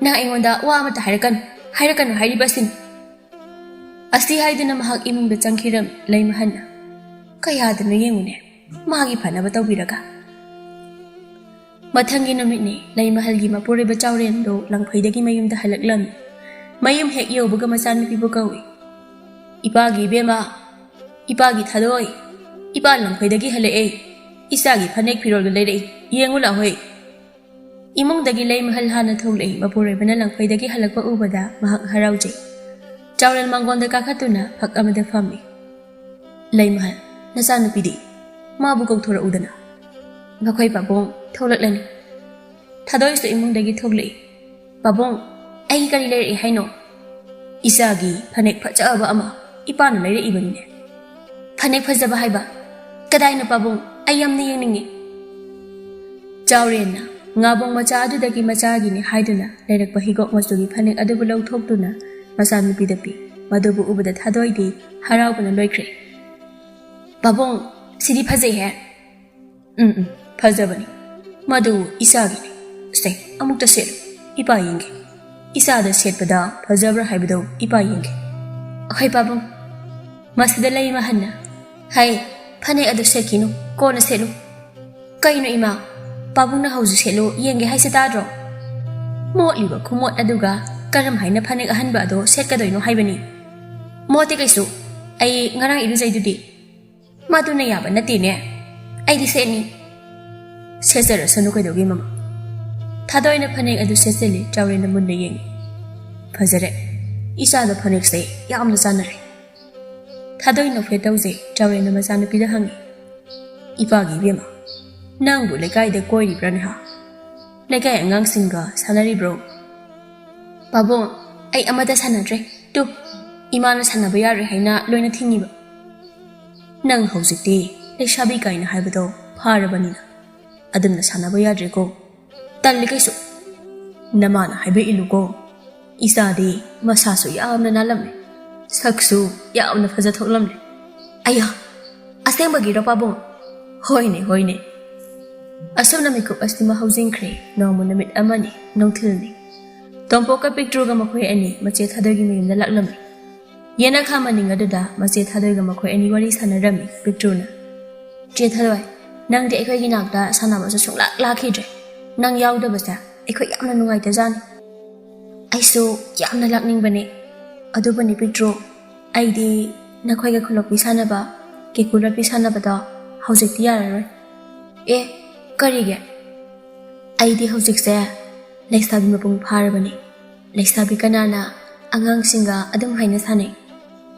ꯅꯪ ꯑꯩꯉꯣꯟꯗ ꯋꯥ ꯑꯃꯠꯇ ꯍꯥꯏꯔꯛꯀꯅꯨ, ꯍꯥꯏꯔꯛꯀꯅꯨ ꯍꯥꯏꯔꯤꯕ ꯑꯁꯤꯅꯤ꯫" ꯑꯁꯤ ꯍꯥꯏꯗꯨꯅ ꯃꯍꯥꯛ ꯏꯃꯨꯡꯗ ꯆꯪꯈꯤꯔꯝꯃꯤ꯫ ꯂꯩꯃꯍꯜꯅ ꯀꯌꯥꯗꯅꯣ ꯌꯦꯡꯉꯨꯅꯦ, ꯃꯥꯒꯤ ꯐꯅꯕ ꯇꯧꯕꯤꯔꯒ꯫ ꯃꯊꯪꯒꯤ ꯅꯨꯃꯤꯠꯅꯤ꯫ ꯂꯩꯃꯍꯜꯒꯤ ꯃꯄꯨꯔꯣꯏꯕ ꯆꯥꯎꯔꯦꯟꯗꯣ ꯂꯪꯐꯩꯗꯒꯤ ꯃꯌꯨꯝꯗ ꯍꯜꯂꯛꯂꯝꯃꯤ꯫ ꯃꯌꯨꯝ ꯍꯦꯛ ꯌꯧꯕꯒ ꯃꯆꯥꯅꯨꯄꯤꯕꯨ ꯀꯧꯏ꯫ "ꯏꯄꯥꯒꯤ ꯏꯕꯦꯝꯃ, ꯏꯄꯥꯒꯤ ꯊꯥꯗꯣꯏ, ꯏꯄꯥ ꯂꯪꯐꯩꯗꯒꯤ ꯍꯜꯂꯛꯑꯦ꯫ ꯏꯆꯥꯒꯤ ꯐꯅꯦꯛ ꯐꯤꯔꯣꯜꯒ ꯂꯩꯔꯛꯏ꯫ ꯌꯦꯡꯉꯨ ꯂꯥꯎꯍꯦ꯫" ꯏꯃꯨꯡꯗꯒꯤ ꯂꯩꯃꯍꯜ ꯍꯥꯟꯅ ꯊꯣꯛꯂꯛꯏ꯫ ꯃꯄꯨꯔꯣꯏꯕꯅ ꯂꯪꯐꯩꯗꯒꯤ ꯍꯜꯂꯛꯄ ꯎꯕꯗ ꯃꯍꯥꯛ ꯍꯔꯥꯎꯖꯩ꯫ ꯆꯥꯎꯔꯦꯜ ꯃꯥꯡꯒꯣꯟꯗ ꯀꯥꯈꯠꯇꯨꯅ ꯐꯛ ꯑꯃꯗ ꯐꯝꯃꯤ꯫ "ꯂꯩꯃꯍꯜ, ꯅꯆꯥꯅꯨꯄꯤꯗꯤ? ꯃꯥꯕꯨ ꯀꯧꯊꯣꯔꯛꯎꯗꯅ꯫" "ꯃꯈꯣꯏ ꯄꯥꯕꯨꯡ ꯊꯣꯛꯂꯛꯂꯅꯤ꯫" ꯊꯥꯗꯣꯏꯁꯨ ꯏꯃꯨꯡꯗꯒꯤ ꯊꯣꯛꯂꯛꯏ꯫ "ꯄꯥꯕꯨꯡ, ꯑꯩꯒꯤ ꯀꯔꯤ ꯂꯩꯔꯛꯏ ꯍꯥꯏꯅꯣ?" "ꯏꯆꯥꯒꯤ ꯐꯅꯦꯛ ꯐꯖꯕ ꯑꯃ ꯏꯄꯥꯅ ꯂꯩꯔꯛꯏꯕꯅꯤꯅꯦ꯫" "ꯐꯅꯦꯛ ꯐꯖꯕ ꯍꯥꯏꯕ? ꯀꯗꯥꯏꯅꯣ ꯄꯥꯕꯨꯡ? ꯑꯩ ꯌꯥꯝꯅ ꯌꯦꯡꯅꯤꯡꯉꯤ꯫" ꯆꯥꯎꯔꯦꯟꯅ ꯉꯥꯕꯣꯡ ꯃꯆꯥ ꯑꯗꯨꯗꯒꯤ ꯃꯆꯥꯒꯤꯅꯤ ꯍꯥꯏꯗꯨꯅ ꯂꯩꯔꯛꯄ ꯍꯤꯒꯣꯛ ꯃꯆꯨꯒꯤ ꯐꯅꯦꯛ ꯑꯗꯨꯕꯨ ꯂꯧꯊꯣꯛꯇꯨꯅ ꯃꯆꯥꯅꯨꯄꯤꯗ ꯄꯤ꯫ ꯃꯗꯨꯕꯨ ꯎꯕꯗ ꯊꯥꯗꯣꯏꯗꯤ ꯍꯔꯥꯎꯕꯅ ꯂꯣꯏꯈ꯭ꯔꯦ꯫ "ꯄꯥꯕꯨꯡ, ꯁꯤꯗꯤ ꯐꯖꯩꯍꯦ꯫" "ꯎꯝ, ꯎꯝ, ꯐꯖꯕꯅꯤ꯫ ꯃꯗꯨ ꯏꯆꯥꯒꯤꯅꯤ꯫ ꯁꯦ, ꯑꯃꯨꯛꯇ ꯁꯦꯠꯂꯨ, ꯏꯄꯥ ꯌꯦꯡꯒꯦ꯫ ꯏꯆꯥꯗ ꯁꯦꯠꯄꯗ ꯐꯖꯕ꯭ꯔꯥ ꯍꯥꯏꯕꯗꯨ ꯏꯄꯥ ꯌꯦꯡꯒꯦ꯫" "ꯑꯩꯈꯣꯏ ꯄꯥꯕꯨꯡ꯫" ꯃꯁꯤꯗ ꯂꯩꯃ ꯍꯟꯅ, "ꯍꯩ, ꯐꯅꯦꯛ ꯑꯗꯨ ꯁꯦꯠꯈꯤꯅꯨ, ꯀꯣꯟꯅ ꯁꯦꯠꯂꯨ꯫" "ꯀꯩꯅꯣ ꯏꯃꯥ, ꯄꯥꯕꯨꯡꯅ ꯍꯧꯖꯤꯛ ꯁꯦꯠꯂꯨ ꯌꯦꯡꯒꯦ ꯍꯥꯏꯁꯦ ꯇꯥꯗ꯭ꯔꯣ? ꯃꯣꯠꯂꯤꯕ ꯈꯨꯃꯣꯠ ꯑꯗꯨꯒ ꯀꯔꯝ ꯍꯥꯏꯅ ꯐꯅꯦꯛ ꯑꯍꯟꯕ ꯑꯗꯣ ꯁꯦꯠꯀꯗꯣꯏꯅꯣ ꯍꯥꯏꯕꯅꯤ?" "ꯃꯣꯠꯇꯦ ꯀꯩꯁꯨ, ꯑꯩ ꯉꯔꯥꯡ ꯏꯔꯨꯖꯩꯗꯨꯗꯤ꯫" "ꯃꯗꯨꯅ ꯌꯥꯕ ꯅꯠꯇꯦꯅꯦ, ꯑꯩꯗꯤ ꯁꯦꯠꯅꯤ꯫" "ꯁꯦꯠꯆꯔꯁꯅꯨ ꯀꯩꯗꯧꯒꯦ ꯃꯃꯥ꯫" ꯊꯥꯗꯣꯏꯅ ꯐꯅꯦꯛ ꯑꯗꯨ ꯁꯦꯠꯆꯜꯂꯤ꯫ ꯆꯥꯎꯔꯦꯟꯅ ꯃꯨꯟꯅ ꯌꯦꯡꯉꯤ꯫ "ꯐꯖꯔꯦ, ꯏꯆꯥꯗ ꯐꯅꯦꯛꯁꯦ ꯌꯥꯝꯅ ꯆꯥꯟꯅꯔꯦ꯫" ꯊꯥꯗꯣꯏ ꯅꯣꯛꯐꯦꯠ ꯇꯧꯖꯩ꯫ ꯆꯥꯎꯔꯦꯟꯅ ꯃꯆꯥꯅꯨꯄꯤꯗ ꯍꯪꯉꯤ꯫ "ꯏꯄꯥꯒꯤ ꯏꯕꯦꯝꯃ, ꯅꯪꯕꯨ ꯂꯩꯀꯥꯏꯗ ꯀꯣꯏꯔꯤꯕ꯭ꯔꯥꯅꯦ ꯍꯥ? ꯂꯩꯀꯥꯏ ꯑꯉꯥꯡꯁꯤꯡꯒ ꯁꯥꯟꯅꯔꯤꯕ꯭ꯔꯣ?" "ꯄꯥꯕꯨꯡ, ꯑꯩ ꯑꯃꯠꯇ ꯁꯥꯟꯅꯗ꯭ꯔꯦ꯫ ꯇꯨ, ꯏꯃꯥꯅ ꯁꯥꯟꯅꯕ ꯌꯥꯔꯣꯏ ꯍꯥꯏꯅ ꯂꯣꯏꯅ ꯊꯤꯡꯉꯤꯕ꯫" "ꯅꯪ ꯍꯧꯖꯤꯛꯇꯤ ꯂꯩꯁꯥꯕꯤ ꯀꯥꯏꯅ ꯍꯥꯏꯕꯗꯣ ꯐꯥꯔꯕꯅꯤꯅ ꯑꯗꯨꯝꯅ ꯁꯥꯟꯅꯕ ꯌꯥꯗ꯭ꯔꯦꯀꯣ꯫ ꯇꯜꯂꯦ ꯀꯩꯁꯨ꯫ ꯅꯃꯥꯅ ꯍꯥꯏꯕ ꯏꯜꯂꯨꯀꯣ꯫ ꯏꯆꯥꯗꯤ ꯃꯁꯥꯁꯨ ꯌꯥꯝꯅ ꯅꯥꯜꯂꯝꯃꯦ, ꯁꯛꯁꯨ ꯌꯥꯝꯅ ꯐꯖꯊꯣꯛꯂꯝꯂꯦ꯫" "ꯑꯌꯥ, ꯑꯁꯦꯡꯕꯒꯤꯔꯣ ꯄꯥꯕꯨꯡ?" "ꯍꯣꯏꯅꯦ, ꯍꯣꯏꯅꯦ꯫" ꯑꯁꯨꯝꯅ ꯃꯤꯀꯨꯞ ꯑꯁꯤꯃ ꯍꯧꯖꯤꯟꯈ꯭ꯔꯦ꯫ ꯅꯣꯡꯃ ꯅꯨꯃꯤꯠ ꯑꯃꯅꯤ, ꯅꯨꯡꯊꯤꯜꯅꯤ꯫ ꯇꯣꯝꯄꯣꯛꯀ ꯄꯤꯛꯇ꯭ꯔꯨꯒ ꯃꯈꯣꯏ ꯑꯅꯤ ꯃꯆꯦ ꯊꯥꯗꯣꯏꯒꯤ ꯃꯌꯨꯝꯗ ꯂꯥꯛꯂꯝꯃꯤ꯫ ꯌꯦꯅꯈꯥ ꯃꯅꯤꯡ ꯑꯗꯨꯗ ꯃꯆꯦ ꯊꯥꯗꯣꯏꯒ ꯃꯈꯣꯏ ꯑꯅꯤ ꯋꯥꯔꯤ ꯁꯥꯟꯅꯔꯝꯃꯤ꯫ ꯄꯤꯛꯇ꯭ꯔꯨꯅ, "ꯆꯦ ꯊꯥꯗꯣꯏ, ꯅꯪꯗꯤ ꯑꯩꯈꯣꯏꯒꯤ ꯅꯥꯛꯇ ꯁꯥꯟꯅꯕꯁꯨ ꯁꯨꯡꯂꯥꯛ ꯂꯥꯛꯈꯤꯗ꯭ꯔꯦ꯫ ꯅꯪ ꯌꯥꯎꯗꯕꯁꯦ ꯑꯩꯈꯣꯏ ꯌꯥꯝꯅ ꯅꯨꯡꯉꯥꯏꯇꯖꯥꯠꯅꯤ꯫" "ꯑꯩꯁꯨ ꯌꯥꯝꯅ ꯂꯥꯛꯅꯤꯡꯕꯅꯦ꯫ ꯑꯗꯨꯕꯨꯅꯦ ꯄꯤꯛꯇ꯭ꯔꯨ, ꯑꯩꯗꯤ ꯅꯈꯣꯏꯒ ꯈꯨꯂꯣꯛꯄꯤ ꯁꯥꯟꯅꯕ, ꯀꯦꯀꯨ ꯂꯣꯠꯄꯤ ꯁꯥꯟꯅꯕꯗꯣ ꯍꯧꯖꯤꯛꯇꯤ ꯌꯥꯔꯔꯣꯏ꯫" "ꯑꯦ, ꯀꯔꯤꯒꯤ?" "ꯑꯩꯗꯤ ꯍꯧꯖꯤꯛꯁꯦ ꯂꯩꯁꯥꯕꯤ ꯃꯄꯨꯡ ꯐꯥꯔꯕꯅꯤ꯫ ꯂꯩꯁꯥꯕꯤ ꯀꯅꯥꯅ ꯑꯉꯥꯡꯁꯤꯡꯒ ꯑꯗꯨꯝ ꯍꯥꯏꯅ ꯁꯥꯟꯅꯩ?"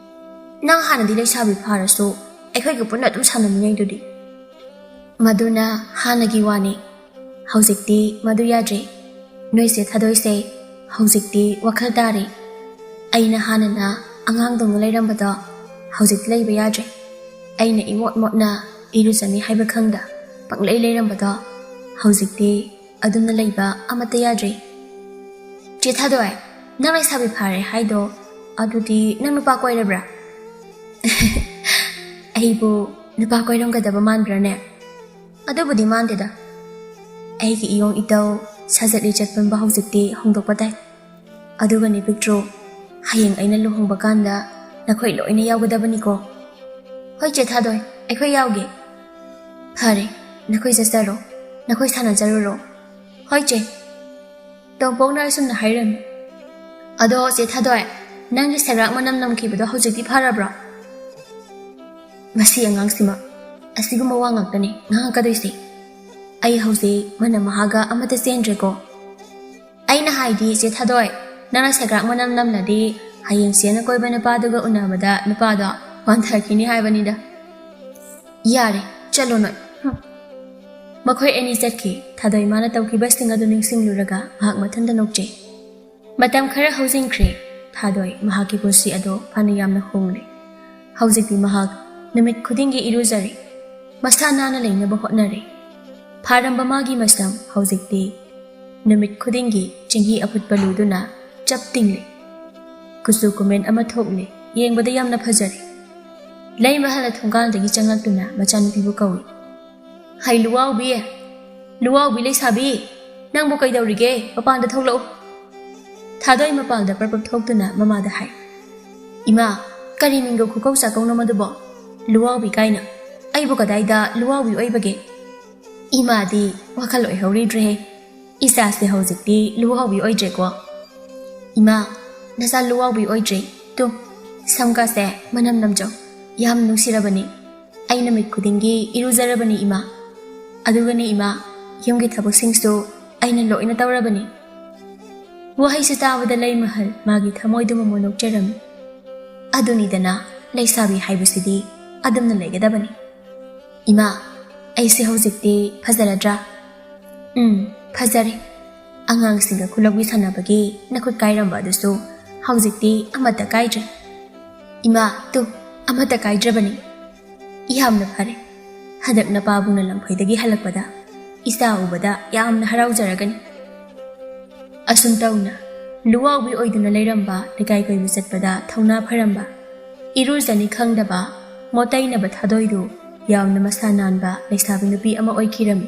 "ꯅꯪ ꯍꯥꯟꯅꯗꯤ ꯂꯩꯁꯥꯕꯤ ꯐꯥꯔꯁꯨ ꯑꯩꯈꯣꯏꯒ ꯄꯨꯟꯅ ꯑꯗꯨꯝ ꯁꯥꯟꯅꯃꯤꯟꯅꯩꯗꯨꯗꯤ꯫" "ꯃꯗꯨꯅ ꯍꯥꯟꯅꯒꯤ ꯋꯥꯅꯤ꯫ ꯍꯧꯖꯤꯛꯇꯤ ꯃꯗꯨ ꯌꯥꯗ꯭ꯔꯦ꯫ ꯅꯣꯏꯁꯦ ꯊꯥꯗꯣꯏꯁꯦ ꯍꯧꯖꯤꯛꯇꯤ ꯋꯥꯈꯜ ꯇꯥꯔꯦ꯫ ꯑꯩꯅ ꯍꯥꯟꯅꯅ ꯑꯉꯥꯡꯗꯧꯅ ꯂꯩꯔꯝꯕꯗꯣ ꯍꯧꯖꯤꯛꯇꯤ ꯂꯩꯕ ꯌꯥꯗ꯭ꯔꯦ꯫ ꯑꯩꯅ ꯏꯃꯣꯠ ꯃꯣꯠꯅ ꯏꯔꯨꯖꯅꯤ ꯍꯥꯏꯕ ꯈꯪꯗ ꯄꯪꯂꯩ ꯂꯩꯔꯝꯕꯗꯣ ꯍꯧꯖꯤꯛꯇꯤ ꯑꯗꯨꯝꯅ ꯂꯩꯕ ꯑꯃꯠꯇ ꯌꯥꯗ꯭ꯔꯦ꯫ ꯆꯦ ꯊꯥꯗꯣꯏ, ꯅꯪ ꯂꯩꯁꯥꯕꯤ ꯐꯥꯔꯦ ꯍꯥꯏꯗꯣ, ꯑꯗꯨꯗꯤ ꯅꯪ ꯅꯨꯄꯥ ꯀꯣꯏꯔꯕ꯭ꯔꯥ? ꯑꯩꯕꯨ ꯅꯨꯄꯥ ꯀꯣꯏꯔꯝꯒꯗꯕ ꯃꯥꯟꯕ꯭ꯔꯥꯅꯦ? ꯑꯗꯨꯕꯨꯗꯤ ꯃꯥꯟꯗꯦꯗ꯫ ꯑꯩꯒꯤ ꯏꯌꯣꯡ ꯏꯇꯧ, ꯁꯥꯖꯠ ꯂꯤꯆꯠ ꯄꯨꯝꯕ ꯍꯧꯖꯤꯛꯇꯤ ꯍꯣꯡꯗꯣꯛꯄ ꯇꯥꯏ꯫ ꯑꯗꯨꯒꯅꯤ ꯄꯤꯛꯇ꯭ꯔꯨ, ꯍꯌꯦꯡ ꯑꯩꯅ ꯂꯨꯍꯣꯡꯕ ꯀꯥꯟꯗ ꯅꯈꯣꯏ ꯂꯣꯏꯅ ꯌꯥꯎꯒꯗꯕꯅꯤꯀꯣ꯫ ꯍꯣꯏ ꯆꯦ ꯊꯥꯗꯣꯏ, ꯑꯩꯈꯣꯏ ꯌꯥꯎꯒꯦ꯫ ꯐꯔꯦ, ꯅꯈꯣꯏ ꯆꯠꯆꯔꯣ, ꯅꯈꯣꯏ ꯁꯥꯟꯅꯖꯔꯨꯔꯣ꯫ ꯍꯣꯏ ꯆꯦ꯫ ꯇꯣꯝꯄꯣꯛꯅ ꯑꯁꯨꯝꯅ ꯍꯥꯏꯔꯝꯃꯤ꯫ ꯑꯗꯣ ꯆꯦ ꯊꯥꯗꯣꯏ, ꯅꯪꯒꯤ ꯁꯦꯒ꯭ꯔꯥꯛ ꯃꯅꯝ ꯅꯝꯈꯤꯕꯗꯣ ꯍꯧꯖꯤꯛꯇꯤ ꯐꯔꯕ꯭ꯔꯣ? ꯃꯁꯤ ꯑꯉꯥꯡꯁꯤꯃ ꯑꯁꯤꯒꯨꯝꯕ ꯋꯥ ꯉꯥꯛꯇꯅꯤ ꯉꯥꯡꯉꯛꯀꯗꯣꯏꯁꯦ꯫ ꯑꯩ ꯍꯧꯖꯤꯛ ꯃꯅꯝ ꯃꯍꯥꯒ ꯑꯃꯠꯇ ꯆꯦꯟꯗ꯭ꯔꯦꯀꯣ꯫ ꯑꯩꯅ ꯍꯥꯏꯗꯤ ꯆꯦ ꯊꯥꯗꯣꯏ, ꯅꯪꯅ ꯁꯦꯒ꯭ꯔꯥꯛ ꯃꯅꯝ ꯅꯝꯂꯗꯤ ꯍꯌꯦꯡ ꯆꯦꯅ ꯀꯣꯏꯕ ꯅꯨꯄꯥꯗꯨꯒ ꯎꯅꯕꯗ ꯅꯨꯄꯥꯗꯣ ꯋꯥꯟꯊꯈꯤꯅꯤ ꯍꯥꯏꯕꯅꯤꯗ꯫ ꯌꯥꯔꯦ, ꯆꯠꯂꯣ ꯅꯣꯏ꯫ ꯍꯨꯝ꯫ ꯃꯈꯣꯏ ꯑꯅꯤ ꯆꯠꯈꯤ꯫ ꯊꯥꯗꯣꯏ ꯃꯥꯅ ꯇꯧꯈꯤꯕꯁꯤꯡ ꯑꯗꯨ ꯅꯤꯡꯁꯤꯡꯂꯨꯔꯒ ꯃꯍꯥꯛ ꯃꯊꯟꯇ ꯅꯣꯛꯆꯩ꯫ ꯃꯇꯝ ꯈꯔ ꯍꯧꯖꯤꯟꯈ꯭ꯔꯦ꯫ ꯊꯥꯗꯣꯏ ꯃꯍꯥꯛꯀꯤ ꯄꯨꯟꯁꯤ ꯑꯗꯨ ꯐꯅ ꯌꯥꯝꯅ ꯍꯣꯡꯂꯦ꯫ ꯍꯧꯖꯤꯛꯇꯤ ꯃꯍꯥꯛ ꯅꯨꯃꯤꯠ ꯈꯨꯗꯤꯡꯒꯤ ꯏꯔꯨꯖꯔꯦ꯫ ꯃꯁꯥ ꯅꯥꯟꯅ ꯂꯩꯅꯕ ꯍꯣꯠꯅꯔꯦ꯫ ꯐꯥꯔꯝꯕ ꯃꯥꯒꯤ ꯃꯁꯝ ꯍꯧꯖꯤꯛꯇꯤ ꯅꯨꯃꯤꯠ ꯈꯨꯗꯤꯡꯒꯤ ꯆꯦꯡꯍꯤ ꯑꯐꯨꯠꯄ ꯂꯨꯗꯨꯅ ꯆꯞ ꯇꯤꯡꯂꯦ꯫ ꯀꯨꯆꯨ ꯀꯨꯃꯦꯟ ꯑꯃ ꯊꯣꯛꯂꯦ꯫ ꯌꯦꯡꯕꯗ ꯌꯥꯝꯅ ꯐꯖꯔꯦ꯫ ꯂꯩꯃꯍꯜꯅ ꯊꯣꯡꯒꯥꯜꯗꯒꯤ ꯆꯪꯂꯛꯇꯨꯅ ꯃꯆꯥꯅꯨꯄꯤꯕꯨ ꯀꯧꯏ꯫ "ꯍꯩ ꯂꯨꯋꯥꯎꯕꯤ, ꯂꯨꯋꯥꯎꯕꯤ ꯂꯩꯁꯥꯕꯤ, ꯅꯪꯕꯨ ꯀꯩꯗꯧꯔꯤꯒꯦ? ꯃꯄꯥꯟꯗ ꯊꯣꯛꯂꯛꯎ꯫" ꯊꯥꯗꯣꯏ ꯃꯄꯥꯟꯗ ꯄ꯭ꯔꯞ ꯄ꯭ꯔꯞ ꯊꯣꯛꯇꯨꯅ ꯃꯃꯥꯗ ꯍꯥꯏ꯫ "ꯏꯃꯥ, ꯀꯔꯤ ꯃꯤꯡꯒꯧ ꯈꯨꯀꯧ ꯆꯥꯀꯧꯅꯣ ꯃꯗꯨꯕꯣ? ꯂꯨꯋꯥꯎꯕꯤ ꯀꯥꯏꯅ꯫ ꯑꯩꯕꯨ ꯀꯗꯥꯏꯗ ꯂꯨꯋꯥꯎꯕꯤ ꯑꯣꯏꯕꯒꯦ?" ꯏꯃꯥꯗꯤ ꯋꯥꯈꯜ ꯑꯣꯏꯍꯧꯔꯤꯗ꯭ꯔꯦꯍꯦ꯫ ꯏꯆꯥꯁꯦ ꯍꯧꯖꯤꯛꯇꯤ ꯂꯨꯋꯥꯎꯕꯤ ꯑꯣꯏꯗ꯭ꯔꯦꯀꯣ꯫ "ꯏꯃꯥ, ꯅꯆꯥ ꯂꯨꯋꯥꯎꯕꯤ ꯑꯣꯏꯗ꯭ꯔꯦ꯫ ꯇꯨ, ꯁꯝꯀꯥꯁꯦ ꯃꯅꯝ ꯅꯝꯖꯧ꯫ ꯌꯥꯝ ꯅꯨꯡꯁꯤꯔꯕꯅꯤ꯫ ꯑꯩ ꯅꯨꯃꯤꯠ ꯈꯨꯗꯤꯡꯒꯤ ꯏꯔꯨꯖꯔꯕꯅꯤ ꯏꯃꯥ꯫ ꯑꯗꯨꯒꯅꯤ ꯏꯃꯥ, ꯌꯨꯝꯒꯤ ꯊꯕꯛꯁꯤꯡꯁꯨ ꯑꯩꯅ ꯂꯣꯏꯅ ꯇꯧꯔꯕꯅꯤ꯫" ꯋꯥꯍꯩꯁꯤ ꯇꯥꯕꯗ ꯂꯩꯃꯍꯜ ꯃꯥꯒꯤ ꯊꯃꯣꯏꯗꯨ ꯃꯃꯣꯟ ꯅꯣꯛꯆꯔꯝꯃꯤ꯫ ꯑꯗꯨꯅꯤꯗꯅ, ꯂꯩꯁꯥꯕꯤ ꯍꯥꯏꯕꯁꯤꯗꯤ ꯑꯗꯨꯝꯅ ꯂꯩꯒꯗꯕꯅꯤ꯫ "ꯏꯃꯥ, ꯑꯩꯁꯦ ꯍꯧꯖꯤꯛꯇꯤ ꯐꯖꯔꯗ꯭ꯔꯥ?" ꯎꯝ, ꯐꯖꯔꯦ꯫ ꯑꯉꯥꯡꯁꯤꯡꯒ ꯈꯨꯂꯧꯕꯤ ꯁꯥꯟꯅꯕꯒꯤ ꯅꯈꯨꯠ ꯀꯥꯏꯔꯝꯕ ꯑꯗꯨꯁꯨ ꯍꯧꯖꯤꯛꯇꯤ ꯑꯃꯠꯇ ꯀꯥꯏꯗ꯭ꯔꯦ꯫ ꯏꯃꯥ, ꯇꯨ, ꯑꯃꯠꯇ ꯀꯥꯏꯗ꯭ꯔꯕꯅꯤ꯫ ꯌꯥꯝꯅ ꯐꯔꯦ꯫ ꯍꯟꯗꯛ ꯅꯄꯥꯕꯨꯡꯅ ꯂꯝꯐꯩꯗꯒꯤ ꯍꯜꯂꯛꯄꯗ ꯏꯆꯥ ꯎꯕꯗ ꯌꯥꯝꯅ ꯍꯔꯥꯎꯖꯔꯒꯅꯤ꯫ ꯑꯁꯨꯝ ꯇꯧꯅ ꯂꯨꯋꯥꯎꯕꯤ ꯑꯣꯏꯗꯨꯅ ꯂꯩꯔꯝꯕ ꯂꯩꯀꯥꯏ ꯀꯣꯏꯕ ꯆꯠꯄꯗ ꯊꯧꯅꯥ ꯐꯔꯝꯕ, ꯏꯔꯨꯖꯅꯤ ꯈꯪꯗꯕ, ꯃꯣꯠꯇꯩꯅꯕ ꯊꯥꯗꯣꯏꯗꯨ ꯌꯥꯝꯅ ꯃꯁꯥ ꯅꯥꯟꯕ ꯂꯩꯁꯥꯕꯤ ꯅꯨꯄꯤ ꯑꯃ ꯑꯣꯏꯈꯤꯔꯝꯃꯤ꯫